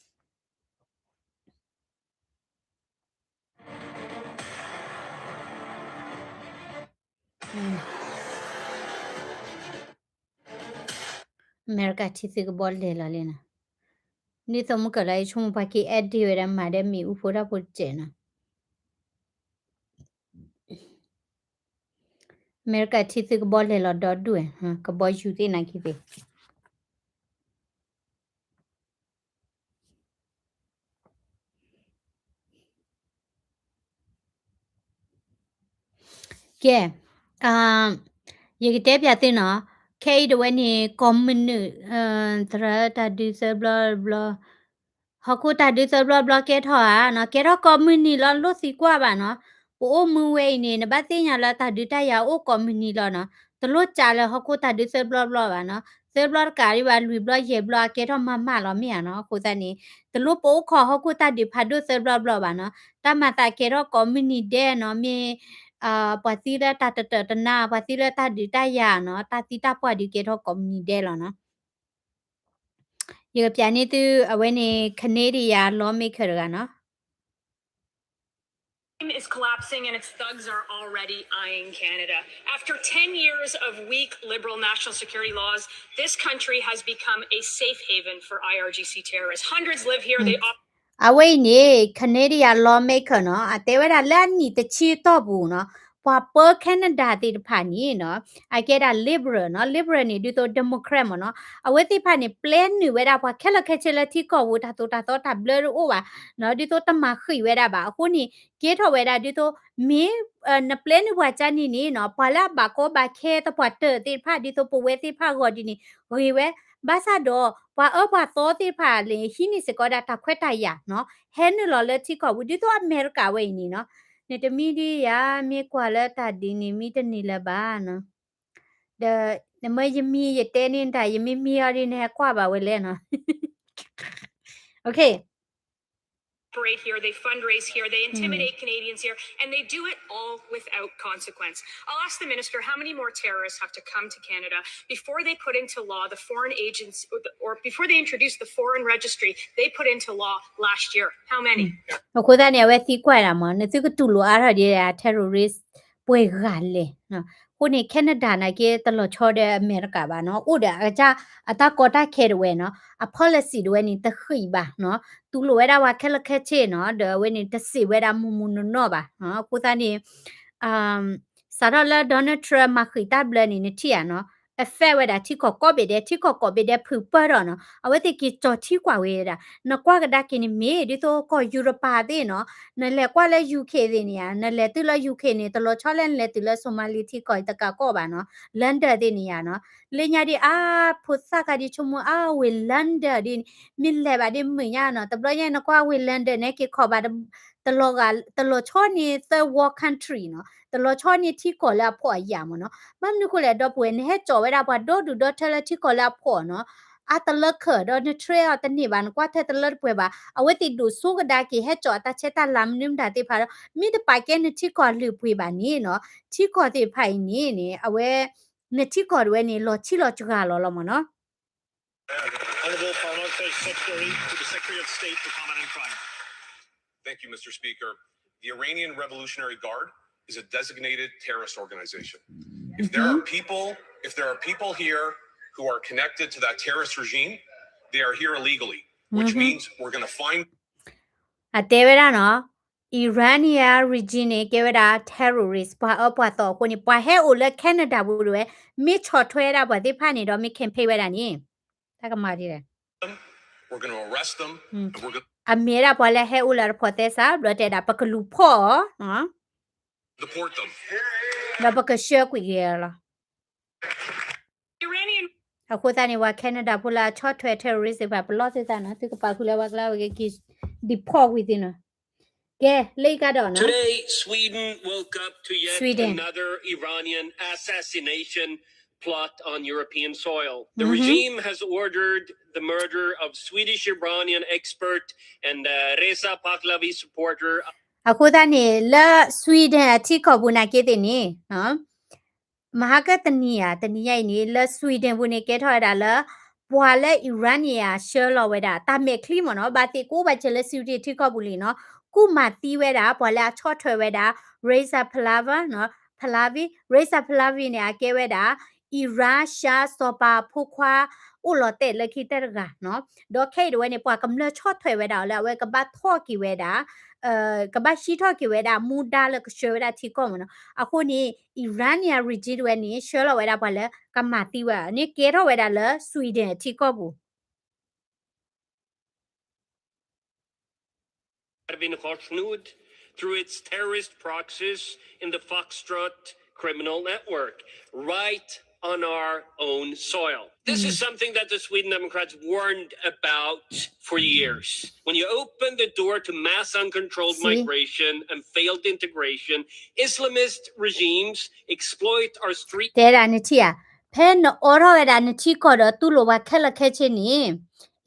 အမဲရကၤထံသုးကဘီလဲၤလီၤလံနီၤ. ဒ်သိးမုၢ်ကၢၤလၢယဆိကမိၣ်ပှၤက့ၤအဲၣ်ဒ့ၣ်ဝဲဒၣ်မၤဒီးမ့ၣ်အူဖိတၢ်ဖိတစဲးနီၤ. အမဲရကၤထံသုးကဘီလဲၤလီၤဒီဒူၣ်ဝဲ, ကဘီယူၤသ့ၣ်နာ်က့သ့ၣ် ကဲ, ယကတဲပၠးသုနီၤ, ခဲအံၤတဝဲန့ၣ် ကိးမုၢ်နုာ် သရၣ်တၢ်ဒုးသၢဘျီဘျီ, ဟီၣ်ခိၣ်တၢ်ဒုးသၢဘျီဘျီကဲထီၣ်ဧါနီၤ, ကဲထီၣ်ကိးမုၢ်နံၤလီၤ လိၣ်သံကွၢ်ဘၣ်နီၤ. ပအိၣ်မူဝဲအံၤန့ၣ် နဘၣ်သ့ၣ်ညါလၢတၢ်ဒုးတၢ်ယၤအိၣ်ကိးမုၢ်နံၤလီၤနီၤ. တလိၣ်ကးလၢဟီၣ်ခိၣ်တၢ်ဒုးသၢဘျီဘျီဘၣ်နီၤ. သၢဘျီတကးဒံးဘၣ် လွံၢ်ဘျီယဲၢ်ဘျီအကဲထီၣ်မးမးလီၤမ့ၢ်ဧါနီၤ. အဃိသတးန့ၣ် တလိၣ်ပအိၣ်ခိးဟီၣ်ခိၣ်တၢ်ဒုးဖးဒိၣ်သၢဘျီဘျီဘၣ်နီၤ. တၢ်မၤသးကဲထီၣ်ကိးမုၢ်နံၤဒဲးနီၤ, မ့ၢ် ပှၤသံလၢတၢ်တတၢာ်တနါ, ပှၤသံလၢတၢ်ဒုးတၢ်ယၤနီၤ, တၢ်သံတၢ်ပှၢ်ဒုးကဲထီၣ်ကိးမုၢ်နံၤဒဲးလီၤနီၤ. ယကပျးန့ၢ်သု အဝဲန့ၣ် Canadian lawmaker တဂၤနီၤ. Is collapsing and its thugs are already eyeing Canada. After ten years of weak Liberal national security laws, this country has become a safe haven for I R G C terrorists. Hundreds live here. They အဝဲအံၤန့ၣ် Canadian lawmaker နီၤ, အတဲဝဲဒၣ်လၢအနံၣ်တဆံတီၢ်ပူၤနီၤ, ပှၤပၢ Canada သ့ၣ်တဖၣ်န့ၣ်နီၤ, အကဲဒၣ် Liberal နီၤ, Liberal န့ၣ် ဒ်သိး Democrat မ့ၢ်နီၤ, အဝဲသ့ၣ်တဖၣ်န့ၣ် ပျဲနုာ်ဝဲဒၣ်ပှၤခဲလၢာ်ခဲဆ့လၢထံကီၢ်ပူၤ တၢ်သိၣ်တၢ်သီတၢ်ဘျၢတအိၣ်ဘၣ်နီၤ, ဒ်သိးတမၤဃံးဝဲဒၣ်ဘၣ်. အဃိန့ၣ် ကဲထီၣ်ဝဲဒၣ်ဒ်သိး မ့ၢ် နပျဲနုာ်ပှၤကါန့ၣ်န့ၣ်နီၤ, ပှၤလၢအဘၣ်ကီဘၣ်ခဲသပှၢ်တၢၢ်သ့ၣ်တဖၣ် ဒ်သိးပဝဲသ့ၣ်တဖၣ်အဂီၢ်ဒ်န့ၣ် ဂ့ၤဝဲ ဘၣ်ဆၣ်ဒီး ပှၤအၢပှၤသီသ့ၣ်တဖၣ်လၢဟံးန့ၢ်စ့ၢ်ကီးဒၣ်တၢ်ခွဲးတၢ်ယာ်နီၤ ဟဲနုာ်လီၤလၢထံကီၢ်ပူၤ ဒ်သိးအမဲရကၤဝဲအံၤန့ၣ်နီၤ နတမံဒံယၤ မ့ၢ်ကွၢ်လၢတၢ်ဒ်န့ၣ် မံတန့ၢ်လၢၤဘၣ်နီၤ ဒီးနမ့ၢ်ယမံယတဲန့ၣ်တၢ် ယမ့ၢ်မံအီၤဒ်န့ၣ် ဟဲကွၢ်ဘၣ်ဝဲလဲၣ်နီၤ Okay. Parade here, they fundraise here, they intimidate Canadians here, and they do it all without consequence. I'll ask the minister how many more terrorists have to come to Canada before they put into law the foreign agents or before they introduce the foreign registry they put into law last year. How many? အဃိသတးန့ၣ် အဝဲသံကွၢ်ဒၣ်မး နသုကတူၢ်လိာ်အါထီၣ်ဒ် terrorist ပှဲၤဂၤလဲၣ်. အဃိန့ၣ် Canada နာ်က့ တလီၤဆီဒီးအမဲရကၤဘၣ်နီၤ အိၣ်ဒီးအကစၢ်အတၢ်ကီတၢ်ခဲတဝဲနီၤ အ policy တဝဲန့ၣ် တဃံးဘၣ်နီၤ တူၢ်လိာ်ဝဲဒၣ်ပှၤခဲလၢာ်ခဲဆ့နီၤ ဒီးအဝဲန့ၣ် တစံးဝဲဒၣ်မုၢ်မုၢ်နီၢ်နီၢ်ဘၣ်. အဃိသတးန့ၣ် စးထီၣ်လၢ Donald Trump မၤဃံးတၢ်ဘျၢန့ၣ် နထံၣ်ဧါနီၤ affect ဝဲဒၣ်ထံကီၢ်ကိးဘ့ၣ်ဒဲး ထံကီၢ်ကိးဘ့ၣ်ဒဲးဖုးပၢၢ်ထီၣ်နီၤ အဝဲသ့ၣ်က့ၤကၠီၤထံကွၢ်ဝဲဒၣ် နကွၢ်ကဒါက့ၤန့ၣ်မ့ၢ် ဒ်သိးကီၢ်ယူရပၤသ့ၣ်နီၤ နလဲၤကွၢ်လၢ UK သ့ၣ်န့ၣ်ဧါ နလဲၤတုၤလၢ UK န့ၣ် တလီၤဆီလဲၣ်နလဲၤတုၤလၢ Somali ထံကီၢ်တကးကီၢ်ဘၣ်နီၤ London သ့ၣ်န့ၣ်ဧါနီၤ လၢညါဒ်အါ ဖိသၣ်ခါဒ်ဆိကမိၣ်အါဝ့ၢ် London ဒ်န့ၣ် မ့ၢ်လဲၤဘၣ်ဒ်မုာ်ညါနီၤ တဘျီညါနကွၢ်ဝ့ၢ် London န့ၣ် က့ၤခီၣ်ဘၣ် တလီၤဂာ် တလီၤဆီန့ၢ် third world country နီၤ တလီၤဆီန့ၢ်ထံကီၢ်လၢအဖှီၣ်အယာ်မ့ၢ်နီၤ ဘၣ်မနုၤဃိလဲၣ် ဒီပုၢ်ဝဲၢ် နဟဲကၠီၤဝဲဒၣ်ပှၤဒီဒူၣ်ဒီထၢလၢထံကီၢ်လၢအဖှီၣ်နီၤ အတလၢခၢၣ်ဒီးန train အီၤတန့ၢ်ဘၣ် နကွၢ်ထွဲတလၢတပှဲၤဘၣ် အဝဲသ့ၣ်ဒိၣ်စိကဒါက့ၤ ဟဲကၠီၤအတၢ်ဆဲးတၢ်လၤမနုၤမတၤသ့ၣ်တဖၣ်ဒီး မ့ၢ်တပာ်ကဲနထံကီၢ်လုၢ်ပှ့ၤဘၣ်န့ၣ်နီၤ ထံကီၢ်သ့ၣ်တဖၣ်အံၤန့ၣ်န့ၣ် အဝဲ နထံကီၢ်တဝဲန့ၣ် လီၤဆံးလီၤစှၤလီၤလီၤမ့ၢ်နီၤ Honorable Former Secretary to the Secretary of State for Comment and Crime. Thank you, Mister Speaker. The Iranian Revolutionary Guard is a designated terrorist organization. If there are people, if there are people here who are connected to that terrorist regime, they are here illegally, which means we're going to find အတဲဝဲဒၣ်နီၤ Iranian regime န့ၣ် ကဲဝဲဒၣ် terrorist ပှၤအၢပှၤသီအဃိန့ၣ် ပှၤဟဲအိၣ်လၢ Canada ပူၤတဝဲ မ့ၢ်ဆီၣ်ထွဲဒၣ်ပှၤသ့ၣ်တဖၣ်န့ၣ်ဒီး မ့ၢ် campaign ဝဲဒၣ်န့ၣ် တၢ်ကမၤဒ်လဲၣ် အမ့ၢ်ဝဲဒၣ်ပှၤလၢဟဲအိၣ်လၢတဖိးသဲစး ဘျီတဲဒၣ် ပကလူၤဖီၣ်အီၤ ဒီးပကဆှၢကွံာ်က့ၤလီၤ အဃိသတးန့ၣ် ပှၤ Canada ဖိလၢအဆီၣ်ထွဲ terrorist သ့ၣ်တဖၣ် ပလီၢ်သုသးနီၤ သုကပာ်ဃုာ်လၢပှၤကျါဝဲက့ၤ deport ဝံၤသ့ၣ်နီၤ ကဲ လၢအံၤကဒီးနီၤ Today, Sweden woke up to yet another Iranian assassination plot on European soil. The regime has ordered the murder of Swedish Iranian expert and uh, Reza Pahlavi supporter. အဃိသတးန့ၣ် လၢ Sweden အထံကီၢ်ပူၤနာ်က့သ့ၣ်န့ၣ် မဟါကတနံၤဧါ တနံၤညါအံၤန့ၣ် လၢ Sweden ပူၤန့ၣ် ကဲထီၣ်ဝဲဒၣ်လၢ ပှၤလၢ Iranian ဆှၢလီၤဝဲဒၣ် တၢ်မဲာ်ချံမ့ၢ်နီၤ ဘၣ်သ့ၣ်ကိးဘၣ်စၢၤလၢ Sweden ထံကီၢ်ပူၤလံနီၤ ကူၣ်မၤသံဝဲဒၣ် ပှၤလၢအဆီၣ်ထွဲဝဲဒၣ် Reza Pahlavi နီၤ Pahlavi Reza Pahlavi န့ၣ် အကဲဝဲဒၣ် Iran ရှါစီၤပၤဖိခွါ အိၣ်လီၤတဲာ်လၢခံတၢၢ်တဂၤနီၤ ဒီးခဲအံၤတဝဲန့ၣ် ပှၤကမျၢၢ်ဆီၣ်ထွဲဝဲဒၣ်အီၤလၢ အဝဲကဘၣ်ထီၣ်က့ၤဝဲဒၣ် ကဘၣ်ဟံးထီၣ်က့ၤဝဲဒၣ် မူဒါလၢကဆှၢဝဲဒၣ်ထံကီၢ်မ့ၢ်နီၤ အဃိန့ၣ် Iranian regime တဝဲန့ၣ် ဆှၢလီၤဝဲဒၣ်ပှၤလၢကမၤသံဝဲန့ၣ် ကဲထီၣ်ဝဲဒၣ်လၢ Sweden ထံကီၢ်ပူၤ Ervin Korsnud through its terrorist proxies in the Foxtrot criminal network, right on our own soil. This is something that the Sweden Democrats warned about for years. When you open the door to mass uncontrolled migration and failed integration, Islamist regimes exploit our street တဲဒၣ်နထံၣ်ဧါ ဖဲနအိးထီၣ်ဝဲဒၣ်နထံကီၢ်ဒီးတူၢ်လိာ်ပှၤခဲလၢာ်ခဲဆ့န့ၣ်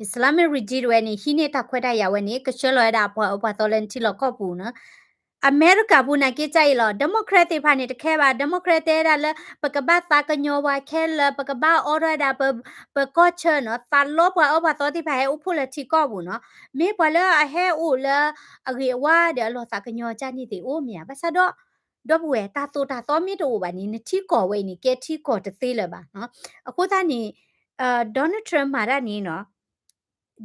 Islamic regime တဝဲန့ၣ် ဟံးန့ၢ်တၢ်ခွဲးတၢ်ယာ်ဝဲန့ၣ် ကဆှၢလီၤဝဲဒၣ်ပှၤအၢပှၤသီလၢနထံလီၢ်ကီၢ်ပူၤနီၤ အမဲရကၤပူၤနာ်က့ကအံၤလီၤ Democrat သ့ၣ်တဖၣ်န့ၣ် တခဲဘၣ် Democrat တဲဒၣ်လၢ ပကဘၣ်သးကညီၤပှၤခဲလၢာ် ပကဘၣ်အိးထီၣ်ဝဲဒၣ် ပကီၢ်ဆၢနီၤ သးလီပှၤအၢပှၤသီသ့ၣ်တဖၣ်ဟဲအိၣ်ဖှိၣ်လၢထံကီၢ်ပူၤနီၤ မ့ၢ်ပှၤလၢအဟဲအိၣ်လၢ အဂ့ၤအဝါဒီးအလီၤသးကညီၤကၢ်န့ၣ်သ့ၣ်အိၣ်မ့ၢ်ဧါ ဘၣ်ဆၣ်ဒီး ဒီပုၢ်ဝဲၢ် တၢ်သိၣ်တၢ်သီမ့ၢ်တအိၣ်ဘၣ်န့ၣ် နထံကီၢ်ဝဲအံၤန့ၣ် ကဲထံကီၢ်တသ့လၢၤဘၣ်နီၤ အဃိသတးန့ၣ် Donald Trump မၤတၢ်န့ၣ်နီၤ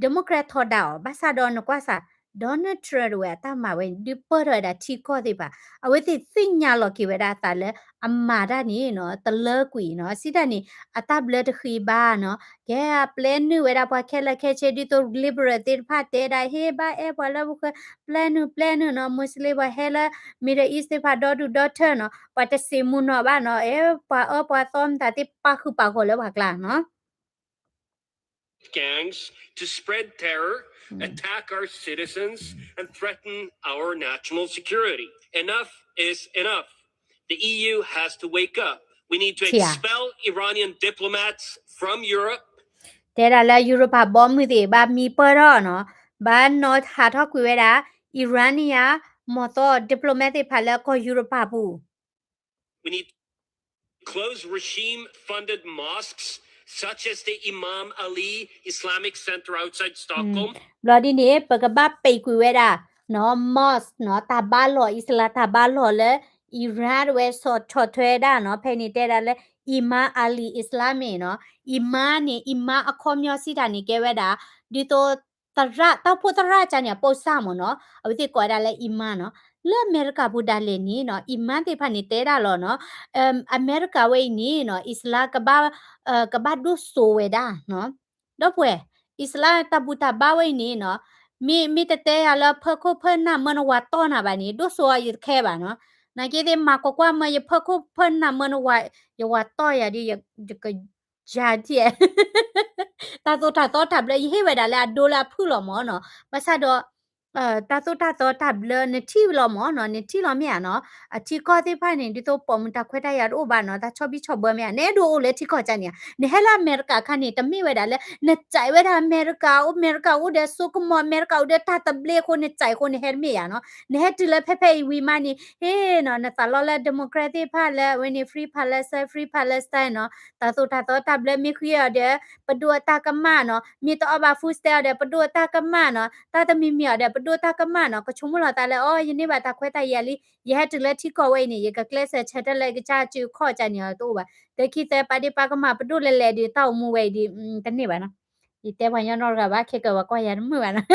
Democrat ထီဒါအီၤ ဘၣ်ဆၣ်ဒီးနကွၢ်စး Donald Trump တဝဲအတၢ်မၤဝဲန့ၣ် ဒုးပၢၢ်ထီၣ်ဝဲဒၣ်ထံကီၢ်သ့ၣ်တဖၣ် အဝဲသ့ၣ်သ့ၣ်ညါလီၤက့ၤဝဲဒၣ်အသးလၢအမၤတၢ်န့ၣ်နီၤ တလၢကွံာ်နီၤ စံးတၢ်န့ၣ် အတၢ်ဘျၢတဃံးဘၣ်နီၤ ကဲပျဲနုာ်ဝဲဒၣ်ပှၤခဲလၢာ်ခဲဆ့ ဒ်သိး liberal သ့ၣ်တဖၣ်တဲဒၣ် ဟ့ၣ်ဘၣ်အဲၣ်ပှၤလၢပဃၢၤ ပျဲနုာ်ပျဲနုာ်နီၤ Muslim ပှၤဟဲလၢ Middle East သ့ၣ်တဖၣ်ဒီဒူၣ်ဒီထၢနီၤ ပှၤတစံးမူနီၤဘၣ်နီၤ အဲ ပှၤအၢပှၤသီမတၤသ့ၣ်ပာ်ဃုာ်ပာ်ဂီၤလၢပှၤကျါနီၤ gangs to spread terror, attack our citizens, and threaten our national security. Enough is enough. The E U has to wake up. We need to expel Iranian diplomats from Europe. တဲဒၣ်လၢယူရပၤဘီမုၢ်သ့ၣ် ဘၣ်မံပၢၢ်ထီၣ်နီၤ, ဘၣ်နီၤဟးထီၣ်ကွံာ်ဝဲဒၣ် Iranian မီၢ်သီ diplomat သ့ၣ်တဖၣ်လၢကီၢ်ယူရပၤပူၤ We need to close regime-funded mosques such as the Imam Ali Islamic Center outside Stockholm. ဘျီဒ်န့ၣ် ပကဘၣ်ပိတ်ကွံာ်ဝဲဒၣ်နီၤ mosque နီၤ တၢ်ဘါလီၢ် အံၣ်စလၣ်တၢ်ဘါလီၢ်လၢ Iran ဝဲဆီၣ်ဆီၣ်ထွဲဒၣ်နီၤ ဖဲန့ၣ်တဲဒၣ်လၢ Imam Ali Islamic နီၤ Imam န့ၣ် Imam အခီပညီစံးတၢ်န့ၣ် ကဲဝဲဒၣ် ဒ်သိး သရၣ် တၢ်အိၣ်ဖှိၣ်သရၣ်ကန့ၣ် အပိၢ်စၢ်မ့ၢ်နီၤ အဝဲသ့ၣ်ကိးဝဲဒၣ်လၢ Imam နီၤ လၢအမဲရကၤပူၤဒၣ်လဲာ်န့ၣ်နီၤ Imam သ့ၣ်တဖၣ်န့ၣ်တဲဒၣ်လီၤနီၤ အမဲရကၤဝဲအံၤန့ၣ်နီၤ အံၣ်စလၣ်ကဘၣ် ကဘၣ်ဒိၣ်စိဝဲဒၣ်နီၤ ဒီပုၢ်ဝဲၢ် အံၣ်စလၣ်တၢ်ဘူၣ်တၢ်ဘါဝဲအံၤန့ၣ်နီၤ မ့ၢ် မ့ၢ်တတဲယၤလၢဖၢခိၣ်ဖၢနၢ်မၢနဝၤတီၢ်နၤဘၣ်န့ၣ် ဒိၣ်စိအီၤယတခဲဘၣ်နီၤ နာ်က့သ့ၣ်မၤကွၢ်ကွၢ်မၢ ယဖၢခိၣ်ဖၢနၢ်မၢနဝၤ ယဝၤတီၢ်ယၤဒီး ယက ယၤထံၣ် တၢ်သိၣ်တၢ်သီတၢ်ဘျၢ ယဟ့ၣ်ဝဲဒၣ်လၢအဒိလၢအဖုၣ်လီၤမ့ၢ်နီၤ ဘၣ်ဆၣ်ဒီး တၢ်သိၣ်တၢ်သီတၢ်ဘျၢ နထံၣ်လီၤမ့ၢ်နီၤ နထံၣ်လီၤမ့ၢ်ဧါနီၤ အထံကီၢ်သ့ၣ်တဖၣ်န့ၣ် ဒ်သိးပိာ်မုၣ်တၢ်ခွဲးတၢ်ယာ်တအိၣ်ဘၣ်နီၤ တၢ်ဆီဘံၣ်ဆီဘၢမ့ၢ်ဧါ နအဲၣ်ဒိးအိၣ်လၢထံကီၢ်ကန့ၣ်ဧါ နဟဲလၢအမဲရကၤအခါန့ၣ် တမ့ၢ်ဝဲဒၣ်လၢ နစံးဝဲဒၣ်အမဲရကၤ အမဲရကၤအိၣ်ဒီးစိကမီၤ အမဲရကၤအိၣ်ဒီးတၢ်သဘျ့အဃိ နစံးအဃိ နဟဲတမ့ၢ်ဧါနီၤ နဟဲတုၤလၢဖဲဖဲအံၤဝံၤမးန့ၣ် ဟ့ၣ်နီၤ နသးလီလၢ democrat သ့ၣ်တဖၣ်လၢအဝဲန့ၣ် free Palestine, free Palestine နီၤ တၢ်သိၣ်တၢ်သီတၢ်ဘျၢမ့ၢ်ဃံအီၤဒီး ပဒိၣ်အတၢ်ကမၣ်နီၤ မ့ၢ်တအီၣ်ဘၣ် food stamp အီၤဒီး ပဒိၣ်အတၢ်ကမၣ်နီၤ တၢ်တမံၤမံၤအီၤဒီး ပဒိၣ်တၢ်ကမၣ်နီၤ ကဆိကမိၣ်လီၤသးလၢ အီ ယန့ၢ်ဘၣ်တၢ်ခွဲးတၢ်ယာ်လံ ယဟဲတုၤလၢထံကီၢ်ဝဲအံၤန့ၣ် ယကကျဲးစၢးဆၢထၢၣ်လၢကစၢ်စုအခီၣ်ကန့ၣ်အီၤတအိၣ်ဘၣ် တခံသၢပာ်ဒ့ၣ်ပာ်ကမၣ်ပဒိၣ်လဲၤလဲၤဒီး တၢ်အိၣ်မူဝဲအံၤဒီး တန့ၢ်ဘၣ်နီၤ ယတဲပှၤညီနီတဂၤဘၣ် ခဲကၢၤပှၤကွၢ်ယၤတမုာ်ဘၣ်နီၤ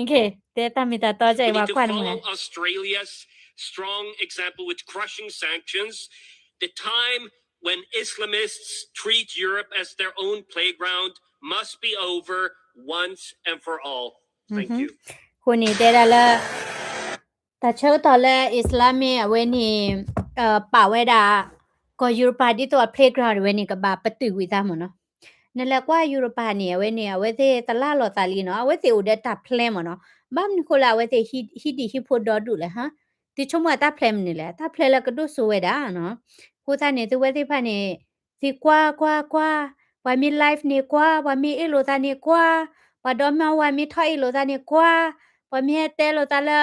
Okay, တဲတၢ်မ့ၢ်တၢ်တီ We need to follow Australia's strong example with crushing sanctions. The time when Islamists treat Europe as their own playground must be over once and for all. Thank you. အဃိန့ၣ်တဲဒၣ်လၢ တၢ်ဆၢကတီၢ်လၢ Islamic အဝဲန့ၣ် ပာ်ဝဲဒၣ် ကီၢ်ယူရပၤဒ်သိးအ playground ဝဲန့ၣ် ကဘၣ်ပတုာ်ကွံာ်သးမ့ၢ်နီၤ နလဲၤကွၢ်ယူရပၤန့ၣ် အဝဲန့ၣ် အဝဲသ့ၣ်တလၢ်လီၤသးလံနီၤ အဝဲသ့ၣ်အိၣ်ဒီးတၢ် plan မ့ၢ်နီၤ ဘၣ်မနုၤဃိလၢအဝဲသ့ၣ်ဟံးဒံၣ်ဟံးဖိဒီဒူၣ်လဲၣ်ဟါ သုဆိကမိၣ်အတၢ် plan မနုၤလဲၣ် အတၢ် plan လၢကဒိၣ်စိဝဲဒၣ်နီၤ အဃိသတးန့ၣ် သုဝဲသ့ၣ်တဖၣ်န့ၣ် သုကွၢ်ကွၢ်ကွၢ် ပှၤမ့ၢ် live န့ၣ်ကွၢ် ပှၤမ့ၢ်အ့ၣ်လိာ်သးန့ၣ်ကွၢ် ပှၤဒီမါဝၤမ့ၢ်ထီၣ်အ့ၣ်လိာ်သးန့ၣ်ကွၢ် ပှၤမ့ၢ်ဟဲတဲလိာ်သးလၢ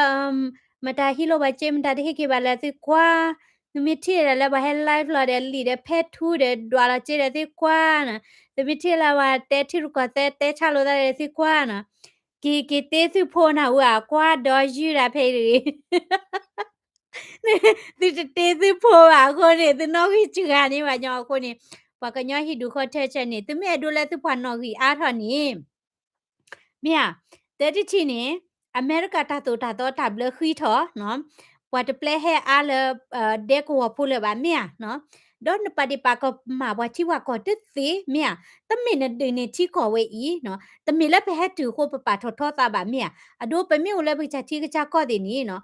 မတၤဟံးလိာ်ပှၤစ့ မတၤတဟ့ၣ်က့ၤဘၣ်လၢသုကွၢ် သုမ့ၢ်ထံၣ်ဒၣ်လၢပှၤဟဲ live လီၤဒီး လံာ်ဒီးဖဲထူဒီး ဒွးလီၤစ့ဒီးသုကွၢ်နီၤ သုမ့ၢ်ထံၣ်လၢပှၤတဲထံရူၢ်ကီၢ်သဲး တဲဆါလိာ်သးဒီးသုကွၢ်နီၤ က့ၤက့ၤတ့သုဖိနၤဧါ ကွၢ်ဒီးယုၢ်ဒၣ်ဖဲအံၤတဂ့ၤ သုတတ့သုဖိဘၣ်အဃိန့ၣ် သုနီၣ်ဂံၢ်စှၤန့ၢ်ဘၣ်ညီအဃိန့ၣ် ပှၤကညီဟံၣ်ဒူၣ်ဃီထၢဆၢန့ၣ် သုမ့ၢ်အဲၣ်ဒိးလၢသုပှၤနီၣ်ဂံၢ်အါထီၣ်န့ၣ် မ့ၢ်ဧါ, တၢ်တထံၣ်န့ၣ် အမဲရကၤတၢ်သိၣ်တၢ်သီတၢ်ဘျၢဃံထီၣ်, ပှၤတပျဲဟဲအါလၢ ဒဲကဝီၤဖိလၢၤဘၣ် မ့ၢ်ဧါ, ဒီးနပာ်ဒ့ၣ်ပာ်ကမၣ်ပှၤထံပှၤကီၢ်တသ့ မ့ၢ်ဧါ, တမ့ၢ်နဒုးန့ၢ်ထံကီၢ်ဝဲအံၤ, တမ့ၢ်လၢပဟဲတုၤအဃိပပာ်ထီၣ်ထီသးဘၣ် မ့ၢ်ဧါ, အဒိပမ့ၢ်အိၣ်လၢပကစၢ်ထံကစၢ်ကီၢ်သ့ၣ်န့ၣ်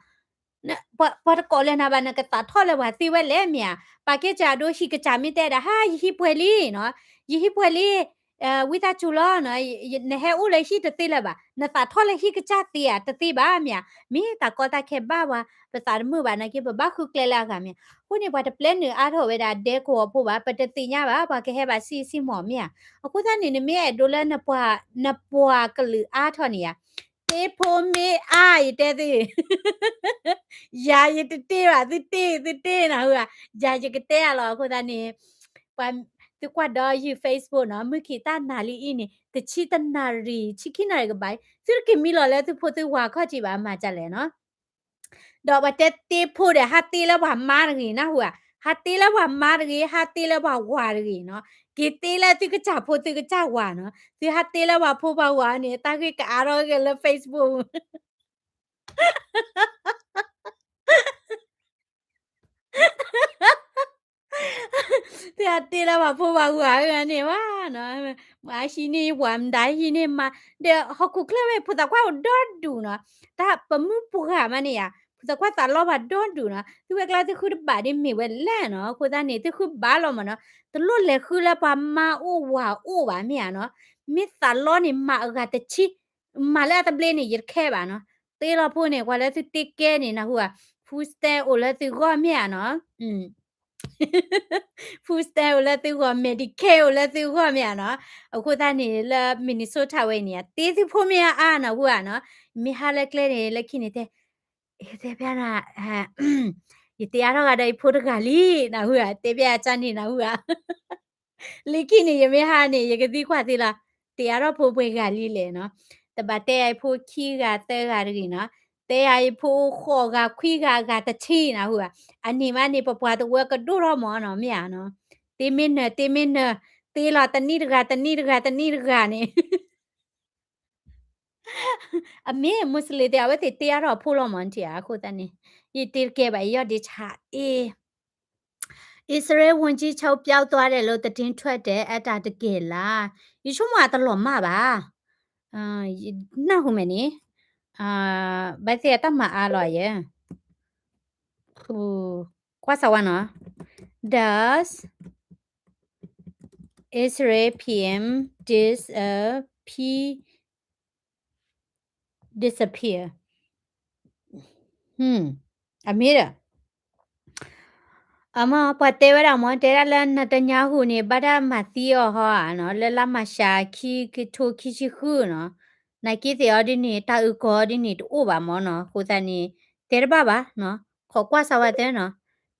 ပှၤတကိးလၢၤနၤဘၣ် နကသးထီၣ်လၢပှၤသ့ဝဲလဲၣ် မ့ၢ်ဧါ, ပာ်ကဲစၢ်အဒိဟံၣ်ကစၢ်မ့ၢ်တဲဒၣ် ဟါ ယဟံၣ်ပှဲၤလံ, ယဟံၣ်ပှဲၤလံ, ဝံသးစူၤလီၤ, နဟဲအိၣ်လၢဟံၣ်တသ့လၢၤဘၣ်, နသးထီၣ်လၢဟံၣ်ကစၢ်သ့ဧါ, တသ့ဘၣ် မ့ၢ်ဧါ, မ့ၢ်တၢ်ကီတၢ်ခဲဘၣ်ပှၤ, ပသးတမုာ်ဘၣ်နာ်က့ ပဘၣ်ဃုကျဲလၢအဂၤမ့ၢ်ဧါ, အဃိန့ၣ် ပှၤတပျဲနုာ်အါထီၣ်ဝဲဒၣ်ဒဲကဝီၤဖိဘၣ်, ပတသ့ၣ်ညါဘၣ် ပှၤကဟဲဘၣ်ဆံးဆံးမီၢ် မ့ၢ်ဧါ, အဃိသတးန့ၣ် နမ့ၢ်အဲၣ်ဒိးလၢ နပှၤကလုာ်အါထီၣ်န့ၣ်ဧါ, တ့ဖိမ့ၢ်အါ ယတဲသု, ယၤယတတ့ဘၣ် သုတ့ သုတ့နၤဧါ, ယၤယကတဲအလီၤ အဃိသတးန့ၣ် ပှၤ သုကွၢ်ဒီးယုၢ် Facebook နီၤ, မုၢ်ခံးတၢ်နၤလံအံၤန့ၣ် တဆံတနၣ်ရံၣ် ဆံခံနၣ်ရံၣ်ကဘၣ်, သုတက့ၤမံလီၤလၢသုဖိသုဝၤခီၣ်ထံးဘၣ် မၤဒ်လဲၣ်နီၤ, ဒီးပှၤတဲတ့ဖိဒီး ဟးတ့လၢပှၤမါတဂ့ၤ နၢ်ဟူဧါ, ဟးတ့လၢပှၤမါတဂ့ၤ ဟးတ့လၢပှၤဝၤတဂ့ၤနီၤ, က့ၤတ့လၢသုကစၢ်ဖိသုကစၢ်ဝၤနီၤ, သုဟးတ့လၢပှၤဖိပှၤဝၤန့ၣ် တၢ်ဂ့ၢ်ကအါထီၣ်ဂ့ၤလၢ Facebook သုဟးတ့လၢပှၤဖိပှၤဝၤန့ၣ်ဝဲနီၤ, မၤဟံးန့ၢ်ယဝၤမတၤဟံးန့ၢ်မါ, ဒီးဟီၣ်ခိၣ်ချၢဝဲ ဖိသၣ်ခွါအိၣ်ဒီဒူၣ်နီၤ, တၢ်ပမုၢ်ပှၢ်မးန့ၣ်ဧါ, ဖ ဖုသးကွၢ်သးလီပှၤဒီဒူၣ်နီၤ, သုဝဲကျါသုဃုတဘၣ်ဒ်မ့ၢ်ဝဲလဲၣ်နီၤ, အဃိသတးန့ၣ် သုဃုဘၣ်လီၤမၢ်နီၤ, တလိၣ်လဲၤဃုလၢပှၤမါအိၣ်ဝၤအိၣ်ဘၣ်မ့ၢ်ဧါနီၤ, မ့ၢ်သးလီန့ၣ် မၤအဂၤတဆံ, မၤလၢအတဘျ့န့ၣ် ယတခဲဘၣ်နီၤ, တ့လီၤဖိန့ၣ် ပှၤလၢသုတ့ကဲန့ၣ် နၢ်ဟူဧါ, food stamp အိၣ်လၢသုဂီၢ်မ့ၢ်ဧါနီၤ food stamp အိၣ်လၢသုဂီၢ်, Medicare အိၣ်လၢသုဂီၢ်မ့ၢ်ဧါနီၤ, အဃိသတးန့ၣ် လၢ Minnesota ဝဲအံၤန့ၣ် တ့သုဖိမ့ၢ်အါအါ နၢ်ဟူဧါနီၤ, မ့ၢ်ဟါလၢကျဲန့ၣ် လၢခံန့ၣ်တဲ, တဲဖဲနၤ, ယတ့အါထီၣ်ဂၤဒီးယဖိတဂၤလံ, နၢ်ဟူဧါ, တဲဖဲအကၢ်န့ၣ် နၢ်ဟူဧါ လၢခံန့ၣ် ယမ့ၢ်ဟါန့ၣ် ယကသံကွၢ်သ့လီၤ, တ့အါထီၣ်ဖိပှဲၤဂၤလံလဲၣ်နီၤ, တဘၣ်တဲယၤယဖိခံဂၤသၢဂၤတဂ့ၤနီၤ, တဲယၤယဖိဃိးဂၤခွံဂၤအဂၤတဆံ နၢ်ဟူဧါ, အန့ၣ်မးန့ၣ် ပပှၤတဝၢကဒိၣ်ထီၣ်မၢ်နီၤ မ့ၢ်ဧါနီၤ, တ့မ့ၢ်နၢၤ တ့မ့ၢ်နၢၤ, တ့လီၤတနံၣ်တဂၤ တနံၣ်တဂၤ တနံၣ်တဂၤန့ၣ် အမ့ၢ် Muslim သ့ၣ် အဝဲသ့ၣ်တ့အါထီၣ်အဖိလီၤမၢ်ထံၣ်ဧါ, အဃိသတးန့ၣ် ယတ့တကဲဘၣ် ယီၢ်ဒ့ဆါအ့ၣ် အံၣ်စရ့လး ဝန်ကြီးချုပ် ပျောက်သွားတယ်လို့ သတင်းထွက်တယ် အဲဒါတကယ်လား, ယဆိကမိၣ်အတလီၤမၢ်ဘၣ်, နၢ်ဟူမဲာ်န့ၣ်, ဘၣ်သ့ၣ်အတၢ်မၤအါလီၤယဲ, ကွၢ်စးဝါနီၤ, Does Israel PM dis, uh, P disappear? အမ့ၢ်ဒီး အမ့ၢ်ပှၤတဲဝဲဒၣ်မ့ၢ် တဲဒၣ်လၢ Netanyahu န့ၣ် ဘၣ်တၢ်မၤသံအီၤဟီဧါနီၤ, လၢလါမၤရှးခံကထိခံဆံဃုနီၤ, နာ်က့သ့ၣ်အီၤဒ်န့ၣ် တၢ်အုၣ်ကီၤအီၤဒ်န့ၣ် တအိၣ်ဘၣ်မ့ၢ်နီၤ, အဃိသတးန့ၣ် တဲတဘၣ်ဘၣ်နီၤ, ခိးကွၢ်စးဝဲသ့နီၤ,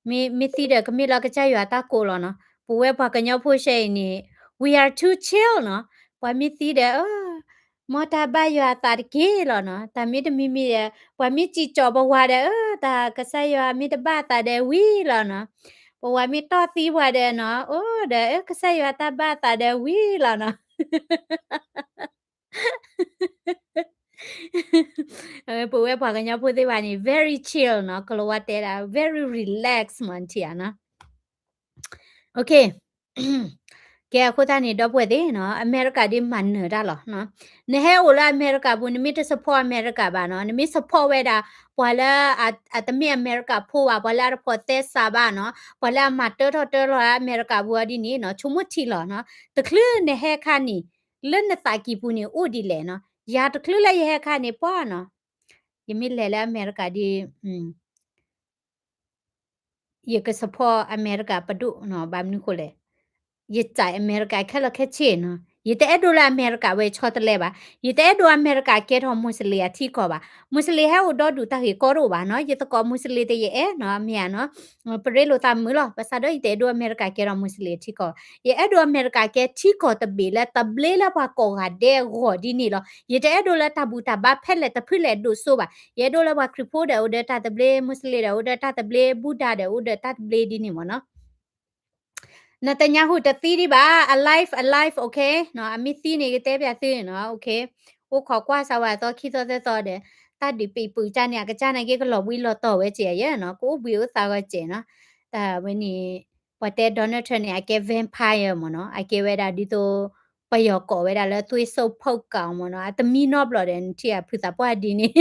မ့ၢ်သံဒီး ကမ့ၢ်လီၤကစၢ်ယွၤတၢ်ကိးလီၤနီၤ, ပဝဲပှၤကညီဖိရှဲအံၤန့ၣ် we are too chill နီၤ, ပှၤမ့ၢ်သံဒီး အၢ မ်တၢ်ဘၣ်ယွၤအသးတက့ၢ်လီၤနီၤ, တၢ်မ့ၢ်တမံၤမံၤဒီး ပှၤမ့ၢ်စံၣ်ကၠီၤပဝၤဒီး အၢ တၢ်ကစၢ်ယွၤမ့ၢ်တဘၣ်အသးဒီးဝံၤလီၤနီၤ, ပဝၤမ့ၢ်တီၢ်သံပှၤဒီးနီၤ အိၣ်ဒီး အၢ ကစၢ်ယွၤတၢ်ဘၣ်အသးဒီးဝံၤလီၤနီၤ ပဝဲပှၤကညီဖိသ့ၣ်တဖၣ်န့ၣ် very chill နီၤ, ကလီၤဝါတဲဒၣ် very relax မ့ၢ်ထံၣ်ဧါနီၤ, okay ကဲအဃိသတးန့ၣ် ဒီပုၢ်ဝဲၢ်သ့ၣ်နီၤ အမဲရကၤဒ်မၤနၢၤတၢ်လီၤ, နဟဲအိၣ်လၢအမဲရကၤပူၤ နမ့ၢ်တ support အမဲရကၤဘၣ်နီၤ, နမ့ၢ် support ဝဲဒၣ် ပှၤလၢအတမ့ၢ်အမဲရကၤဖိဘၣ်, ပှၤလၢအတဖိးသဲစးဘၣ်နီၤ, ပှၤလၢအမၤတၢထီၣ်တၢလီၤလၢအမဲရကၤပူၤအီၤဒ်န့ၣ်နီၤ, ဆိကမိၣ်ထံလီၤနီၤ, တချုးနဟဲခါန့ၣ် လၢနသးကံၢ်ပူၤန့ၣ်အိၣ်ဒ်လဲၣ်နီၤ, ယၤတချုးလၢယဟဲခါန့ၣ်ပှၢ်နီၤ, ယမ့ၢ်လဲၤလၢအမဲရကၤဒ် ယက support အမဲရကၤပဒိၣ်နီၤ, ဘၣ်မနုၤဃိလဲၣ်, ယစံးအမဲရကၤခဲလၢာ်ခဲဆ့နီၤ, ယတအဲၣ်ဒိးလၢအမဲရကၤဝဲဆီတလဲဘၣ်, ယတအဲၣ်ဒိးအမဲရကၤကဲထီၣ် Muslim အထံကီၢ်ဘၣ်, Muslim ဟဲအိၣ်ဒီဒူၣ်တၢ်ဂ့ၢ်ကီတအိၣ်ဘၣ်နီၤ, ယသကိး Muslim တယအဲၣ်နီၤ, မ့ၢ်ဧါနီၤ, ပရ့လိာ်သးမုာ်လီၤ, ဘၣ်ဆၣ်ဒီးယတအဲၣ်ဒိးအမဲရကၤကဲထီၣ် Muslim အထံကီၢ်, ယအဲၣ်ဒိးအမဲရကၤကဲထံကီၢ်တဘ့ၣ်လၢ တဘျ့လၢပှၤကိးဂၤဒဲးဂီၢ်ဒ်န့ၣ်လီၤ, ယတအဲၣ်ဒိးလၢတၢ်ဘူၣ်တၢ်ဘါဖဲလဲၣ်တဖုလဲၣ်ဒိၣ်စိဘၣ်, ယအဲၣ်ဒိးလၢပှၤခရံာ်ဖိဒီးအိၣ်ဒီးတၢ်သဘျ့, Muslim ဒီးအိၣ်ဒီးတၢ်သဘျ့, Buddha ဒီးအိၣ်ဒီးတၢ်သဘျ့ဒ်န့ၣ်မ့ၢ်နီၤ. နတညါဟူတသံဒံးဘၣ်, alive, alive, okay နီၤ, အမ့ၢ်သံန့ၣ် ကတဲပျးသုနီၤ, okay, အိၣ်ခိးကွၢ်စၢ်ဝဲအသီခံသီသၢသီဒီး, တၢ်ဒုးပံးပုးကၢ်န့ၣ် အကစၢ်န့ၣ်က့ကလီၤဘှံးလီၤတီၤဝဲကဲးယဲနီၤ, ကအိၣ်ဘှံးအိၣ်သါဝဲကဲးနီၤ, တၢ်ဝဲန့ၣ် ပှၤတဲ Donald Trump န့ၣ် အကဲ vampire မ့ၢ်နီၤ, အကဲဝဲဒၣ်ဒ်သိး ပယီၤကိးဝဲဒၣ်လၢသွေးစုပ်ဖုတ်ကောင်မ့ၢ်နီၤ, အတမံနီတဘျီဒီး နထံၣ်အဖုသးပှၢ်ဒ်န့ၣ်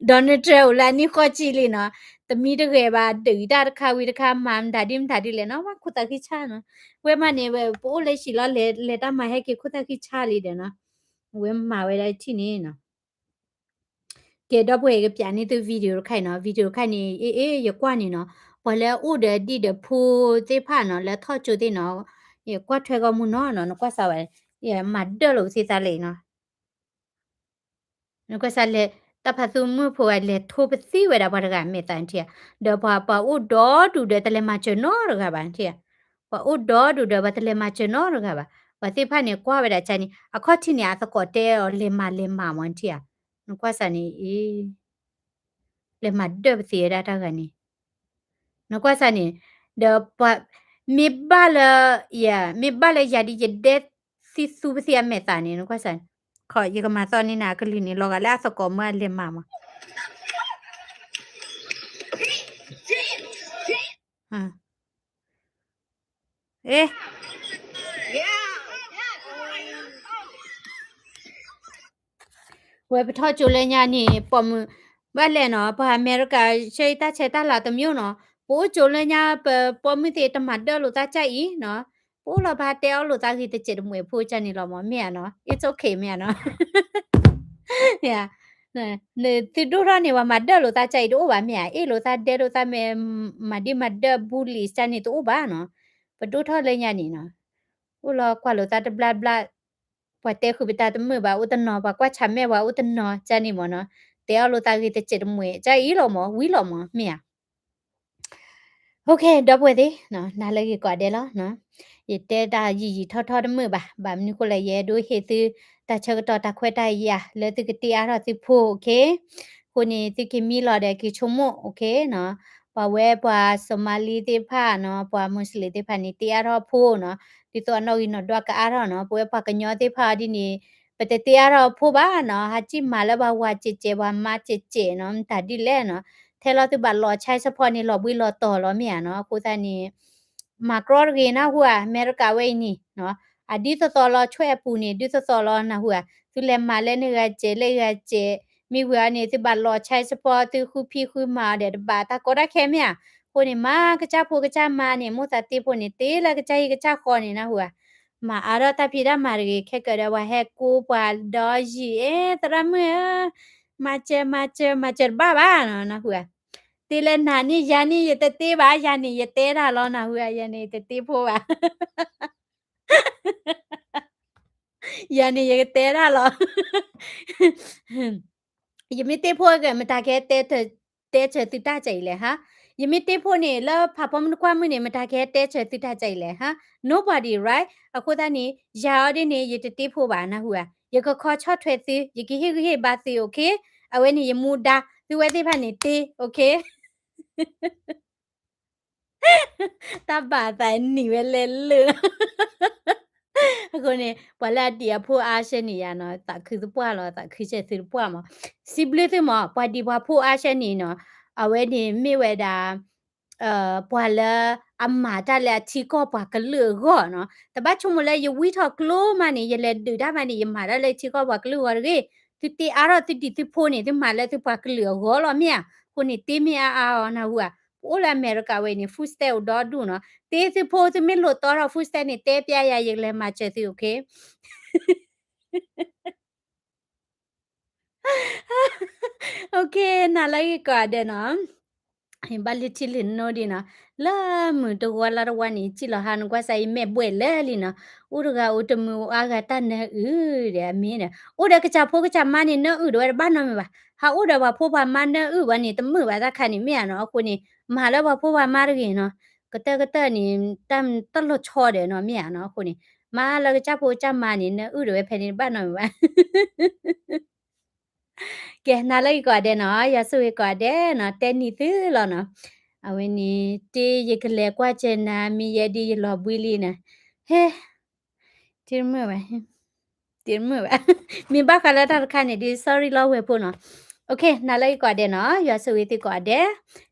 Donald Trump အိၣ်လၢအနံၣ်ဃိးဆံလံနီၤ, တမံတဂဲၤဘၣ် ဒုးတၢ်တခါဝံၤတခါ မၤမတၤဒ်မတၤဒ်လဲၣ်နီၤ, ဝဲခိၣ်သးဃံဆါနီၤ, ဝဲမးန့ၣ် ပအိၣ်လၢဟံၣ်လီၤ လဲၤတၢ်မၤဟဲက့ၤခိၣ်သးဃံဆါလံဒီးနီၤ, ဝဲမၤဝဲဒၣ်ထံၣ်န့ၣ်နီၤ ကဲ ဒီပုၢ်ဝဲၢ် ကပျးန့ၢ်သု video တခါအံၤနီၤ, video တခါန့ၣ် အ့ အ့ ယကွၢ်န့ၣ်နီၤ, ပှၤလၢအအိၣ်ဒီးဒံၣ်ဒီးဖိသ့ၣ်တဖၣ်နီၤ, လၢထီၣ်ကၠိသ့ၣ်နီၤ, ယကွၢ်ထွဲကီၢ်မုၢ်နီၤနီၤ, နကွၢ်စၢ်ဝဲ, ယမၤဒၢၣ်လိာ်ကသ့သးလံနီၤ, နကွၢ်စၢ်လဲၤ, တၢ်ဖးသူမုၣ်ဖိဂၤလဲၤထိပသံဝဲဒၣ်ပှၤတဂၤမဲာ်သၣ်နထံၣ်ဧါ, ဒီးပှၤ ပှၤအိၣ်ဒီဒူၣ်ဒီးတလဲၤမၤစၢၤနီတဂၤဘၣ်နထံၣ်ဧါ, ပှၤအိၣ်ဒီဒူၣ်ဒီးပှၤတလဲၤမၤစၢၤနီတဂၤဘၣ်, ပှၤသ့ၣ်တဖၣ်န့ၣ် ကွၢ်ဝဲဒၣ်ကန့ၣ် အခီၣ်ထံးန့ၣ် အသကိးတဲအီၤလဲၤမၤလဲၤမၤမ့ၢ်နထံၣ်ဧါ, နကွၢ်စၢ်န့ၣ် အ့ လဲၤမၤဒၢၣ်ပသံဝဲဒၣ်တၢ်ဂၤန့ၣ်, နကွၢ်စၢ်န့ၣ်, ဒီးပှၤ, မ့ၢ်ဘၣ်လၢ, ယၤ, မ့ၢ်ဘၣ်လၢယၤဒ်ယဒဲသံသူပသံအမဲာ်သၣ်န့ၣ် နကွၢ်စၢ်, ခီ ယကမၤသီၣ်န့ၢ်နၤအကလုၢ်န့ၣ် လီၤဂာ်လၢအသကိးမၢအလဲၤမၤမး ဝဲပထီၣ်ကၠိလၢညါန့ၣ် ပိာ်မုၣ်, ဘၣ်လဲၣ်နီၤ, ပှၤအမဲရကၤ ဆၢအံၤတၢ်ဆဲးတၢ်လၤတမံၤနီၤ, ပအိၣ်ကၠိလၢညါ ပပိာ်မုၣ်သ့ၣ်တမၤဒၢၣ်လိာ်သးကၢ်အံၤနီၤ, ပအိၣ်လီၤဘၣ်တဲအီၣ်လိာ်သးဂ့ၤတစဲးတမှဲးဖိကၢ်န့ၣ်လီၤမး မ့ၢ်ဧါနီၤ, it's okay မ့ၢ်ဧါနီၤ, သုဒိၣ်ထီၣ်န့ၣ် ပှၤမၤဒၢၣ်လိာ်သးကၢ်အံၤတအိၣ်ဘၣ်မ့ၢ်ဧါ, အ့ၣ်လိာ်သးဒဲလိာ်သးမ့ၢ် မၤဒံးမၤဒၢၣ် bully ကၢ်န့ၣ်တအိၣ်ဘၣ်နီၤ, ပဒိၣ်ထီၣ်လၢညါန့ၣ်နီၤ, အိၣ်လီၤကွၢ်လိာ်သးတဘျါဘျါ ပှၤတဲဃုာ်ပတၢ်တမုာ်ဘၣ်အိၣ်တနီၤ, ပှၤကွၢ်ဆၢၣ်မဲာ်ပှၤအိၣ်တနီၤ ကၢ်န့ၣ်မ့ၢ်နီၤ, တဲအီၣ်လိာ်သးဂ့ၤတစဲးတမှဲး ကၢ်အံၤလီၤမး ဝံၤလီၤမး မ့ၢ်ဧါ. Okay ဒီပုၢ်ဝဲၢ်သ့ၣ်, နၤလၢဂ့ၤကိးဂၤဒဲးလီၤ, ယတဲတၢ်ယံာ်ယံာ်ထီၣ်ထီၣ်တမုာ်ဘၣ်, ဘၣ်မနုၤဃိလဲၣ် ယအဲၣ်ဒိးဟ့ၣ်သု တၢ်ဆၢကတီၢ်တၢ်ခွဲးတၢ်ယာ် လၢသုကတ့အါထီၣ်သုဖိ okay, အဃိန့ၣ် သုက့ၤမံလီၤဒီးက့ၤဆိကမိၣ် okay နီၤ, ပှၤဝဲပှၤ Somali သ့ၣ်တဖၣ်နီၤ, ပှၤ Muslim သ့ၣ်တဖၣ်န့ၣ် တ့အါထီၣ်အဖိနီၤ, ဒ်သိးအနီၣ်ဂံၢ်နီၣ်ဒွးကအါထီၣ်နီၤ, ပဝဲပှၤကညီသ့ၣ်တဖၣ်အီၤဒ်န့ၣ် ပတတ့အါထီၣ်အဖိဘၣ်နီၤ, ဟးစံၣ်မၤလၢပှၤဝၤစဲးစဲး ပှၤမါစဲးစဲးနီၤ, မတၤဒ်လဲၣ်နီၤ, ထဲလီၤသုဘၣ်လီၤ child support န့ၣ် လီၤဘှံးလီၤတီၤလီၤမ့ၢ်ဧါနီၤ, အဃိသတးန့ၣ် မၤကြီတဂ့ၤနၢ်ဟူဧါ, အမဲရကၤဝဲအံၤန့ၣ်နီၤ, အဒ်သိးသိးလီၤ ဆွဲအပူၤန့ၣ် ဒ်သိးသိးလီၤနၢ်ဟူဧါ, သုလဲၤမၤလၢန့ၢ်ဂၤစဲးလၢဂၤစဲး, မ့ၢ်ဝံၤအီၤန့ၣ် သုဘၣ်လီၤ child support သုဃုဖံးဃုမၤအီၤဒီးတဘၣ်တၢ်ကီတၢ်ခဲမ့ၢ်ဧါ, အဃိန့ၣ် မၤကစၢ်ဖိကစၢ်မါန့ၣ် မိၣ်သးတ့ဖိန့ၣ် တ့လၢကစၢ်ဟံၣ်ကစၢ်ဃီန့ၣ်နၢ်ဟူဧါ, မၤအါထီၣ်တၢ်ဖံးတၢ်မၤတဂ့ၤ, ခဲကၢးဒီးပှၤဟဲကူပှၤဒီယံာ် အဲ သရၣ်မုၣ်ဧၢ, မၤစၢၤမၤစၢၤမၤစၢၤတဘၣ်ဘၣ်နီၤ နၢ်ဟူဧါ, တ့လၢနၤန့ၣ် ယၤန့ၣ်ယတတ့ဘၣ်, ယၤန့ၣ်ယတဲတၢ်လီၤနၢ်ဟူဧါ, ယၤန့ၣ်ယတတ့ဖိဘၣ် ယၤန့ၣ်ယကတဲတၢ်လီၤ, ယမ့ၢ်တ့ဖိကဲ မတၤကဟဲတဲ တဲဆၢသုတၢ်ကဲအံၤလဲၣ်ဟါ, ယမ့ၢ်တ့ဖိန့ၣ် လၢဖးဖီမုၢ်နကွၢ်မုၢ်န့ၣ် မတၤကဟဲတဲဆၢသုတၢ်ကဲအံၤလဲၣ်ဟါ, nobody, right? အဃိသတးန့ၣ် ယၤအီၤဒ်န့ၣ် ယတတ့ဖိဘၣ်နၢ်ဟူဧါ, ယကခီဆီၣ်ထွဲသု, ယကဟ့ၣ်ဂံၢ်ဟ့ၣ်ဘါသု okay, အဝဲန့ၣ်ယမူဒါ, သုဝဲသ့ၣ်တဖၣ်န့ၣ်တ့ okay. တၢ်ဘၣ်သးနံၤဝဲလဲၤလၢာ်လီၤ, အဃိန့ၣ် ပှၤလၢအဒံးအဖိအါဆၢန့ၣ်ယၤနီၤ, သးခုသပှၢ်လီၤ, သးခုစဲးသုတပှၢ်မး, စံးဘျုးသုမး, ပှၤဒံးပှၤဖိအါဆၢန့ၣ်နီၤ, အဝဲန့ၣ်မ့ၢ်ဝဲဒၣ် ပှၤလၢအမၤတၢ်လၢအထံကီၢ်ပှၤကလုာ်အဂီၢ်နီၤ, တဘၣ်ဆိကမိၣ်လၢယဝံထီၣ်ကျိမးန့ၣ် ယလဲၤဒုးတၢ်မးန့ၣ် ယမၤတၢ်လၢထံကီၢ်ပှၤကလုာ်အဂီၢ်တဂ့ၤ, သုတ့အါထီၣ်သုဒံးသုဖိန့ၣ် သုမၤလၢသုပှၤကလုာ်အဂီၢ်လီၤမ့ၢ်ဧါ, အဃိန့ၣ် တ့မ့ၢ်အါအါအီၤနၢ်ဟူဧါ, ပအိၣ်လၢအမဲရကၤဝဲအံၤန့ၣ် food stamp အိၣ်ဒီဒူၣ်နီၤ, တ့သုဖိ သုမ့ၢ်လိၣ်တီထီၣ် food stamp န့ၣ် တဲပျဲယၤ ယကလဲၤမၤစၢၤသု okay. Okay, နၤလၢဂ့ၤကိးဂၤဒဲးနီၤ, ဘၣ်လၢထံလၢနိဒံးနီၤ, လၢမုၢ်တဝီလါတဝီန့ၣ် စံၣ်လီၤဟါနကွၢ်စးအံၤ မဲာ်ဘှဲၣ်လၢာ်လံနီၤ, အိၣ်တဂၤအိၣ်တမုာ်အိၣ်အါဂၤတၢ်နၢအုၣ်ဒီးအမ့ၢ်ဒီး အိၣ်ဒီးကစၢ်ဖိကစၢ်မါန့ၣ် နၢအုၣ်ဒၣ်ဝဲတဘၣ်နီတမံၤဘၣ်, ဟးအိၣ်ဒီးပှၤဖိပှၤမါနၢအုၣ်ဘၣ်န့ၣ် တမုာ်ဘၣ်တၢ်ခါန့ၣ်မ့ၢ်ဧါနီၤ, အဃိန့ၣ် မၤလၢပှၤဖိပှၤမါတဂ့ၤနီၤ, ကတၢၢ်ကတၢၢ်န့ၣ် တၢ်တၢ်လီၤဆီဒီးနီၤမ့ၢ်ဧါနီၤ, အဃိန့ၣ် မၤလၢကစၢ်ဖိကစၢ်မါန့ၣ် နၢအုၣ်ဒၣ်ဝဲဖဲန့ၣ်တဘၣ်နီတမံၤဘၣ်. ကဲ နၤလၢဂ့ၤကိးဂၤဒဲးနီၤ, ယွၤဆိၣ်ဂ့ၤကိးဂၤဒဲးနီၤ, တဲနံၤသုလီၤနီၤ, အဝဲန့ၣ် တ့ယကလဲၤကွၢ်စၢၤနၤ မ့ၢ်ယဲဒ်ယလီၤဘှံးလံနီၤ, ဟဲ တမုာ်ဘၣ်, တမုာ်ဘၣ်, မ့ၢ်ဘၣ်ဃးလၢတၢ်တခါန့ၣ်ဒ် sorry လီၤဝဲၢ်ဖိနီၤ, okay, နၤလၢဂ့ၤကိးဂၤဒဲးနီၤ, ယွၤဆိၣ်ဂ့ၤသုကိးဂၤဒဲး,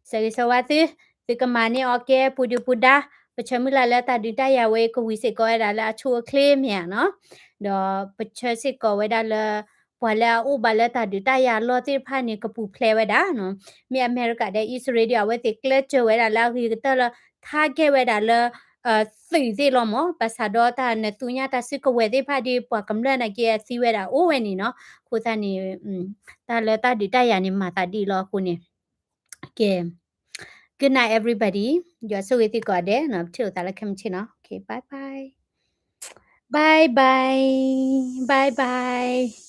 ဆၢဂ့ၤဆၢဝါသု, သုကမၤန့ၢ်အီၤကဲပူၤဒုၣ်ပူၤဒါ, ပဆၢမုၢ်လၢ်လၢတၢ်ဒုးတၢ်ယၤဝဲအံၤ ကဝံၤစ့ၢ်ကီးဝဲဒၣ်လၢအဆိအချ့မ့ၢ်ဧါနီၤ, ဒီးပဆၢစ့ၢ်ကီးဝဲဒၣ်လၢ ပှၤလၢအအိၣ်ဘၣ်လၢတၢ်ဒုးတၢ်ယၤအလီၢ်သ့ၣ်တဖၣ်န့ၣ် ကပူၤဖျဲးဝဲဒၣ်နီၤ, မ့ၢ်အမဲရကၤဒီးအံၣ်စရ့လးဒီး အဝဲသ့ၣ်ကျဲးစၢးဝဲဒၣ်လၢအဂ့ၤကတၢၢ်လၢ target ဝဲဒၣ်လၢ သုးသ့ၣ်လီၤမး, ဘၣ်ဆၣ်ဒီးတၢ်နသူညါတၢ်စုကဝဲၤသ့ၣ်တဖၣ်ဒီး ပှၤကမျၢၢ်နာ်က့အသံဝဲဒၣ်အိၣ်ဝဲန့ၣ်နီၤ, အဃိသတးန့ၣ် တၢ်လၢတၢ်ဒုးတၢ်ယၤန့ၣ် မၤသးဒ်အံၤလီၤအဃိန့ၣ်, ကဲ Good night everybody, ယွၤဆိၣ်ဂ့ၤသုကိးဂၤဒဲးနီၤ, ပထံၣ်လိာ်သးလၢခဲမုၢ်ဆ့ၣ်နီၤ, okay, bye bye, bye bye, bye bye, bye bye.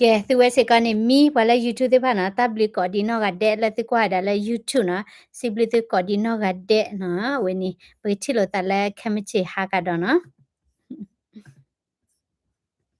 ကဲ သုဝဲစ့ၢ်ကီးန့ၣ် မံပှၤလၢ YouTube သ့ၣ်တဖၣ်နီၤ, တၢ်ဘျုးကိးဒံးနီၢ်ဂၤဒဲးလၢသုကွၢ်ဝဲဒၣ်လၢ YouTube နီၤ, စံးဘျုးသုကိးဒံးနီၢ်ဂၤဒဲးနီၤ, အဝဲန့ၣ် ပကထံၣ်လိာ်သးလၢခဲမုၢ်ဆ့ၣ်ဟါကဒီးနီၤ.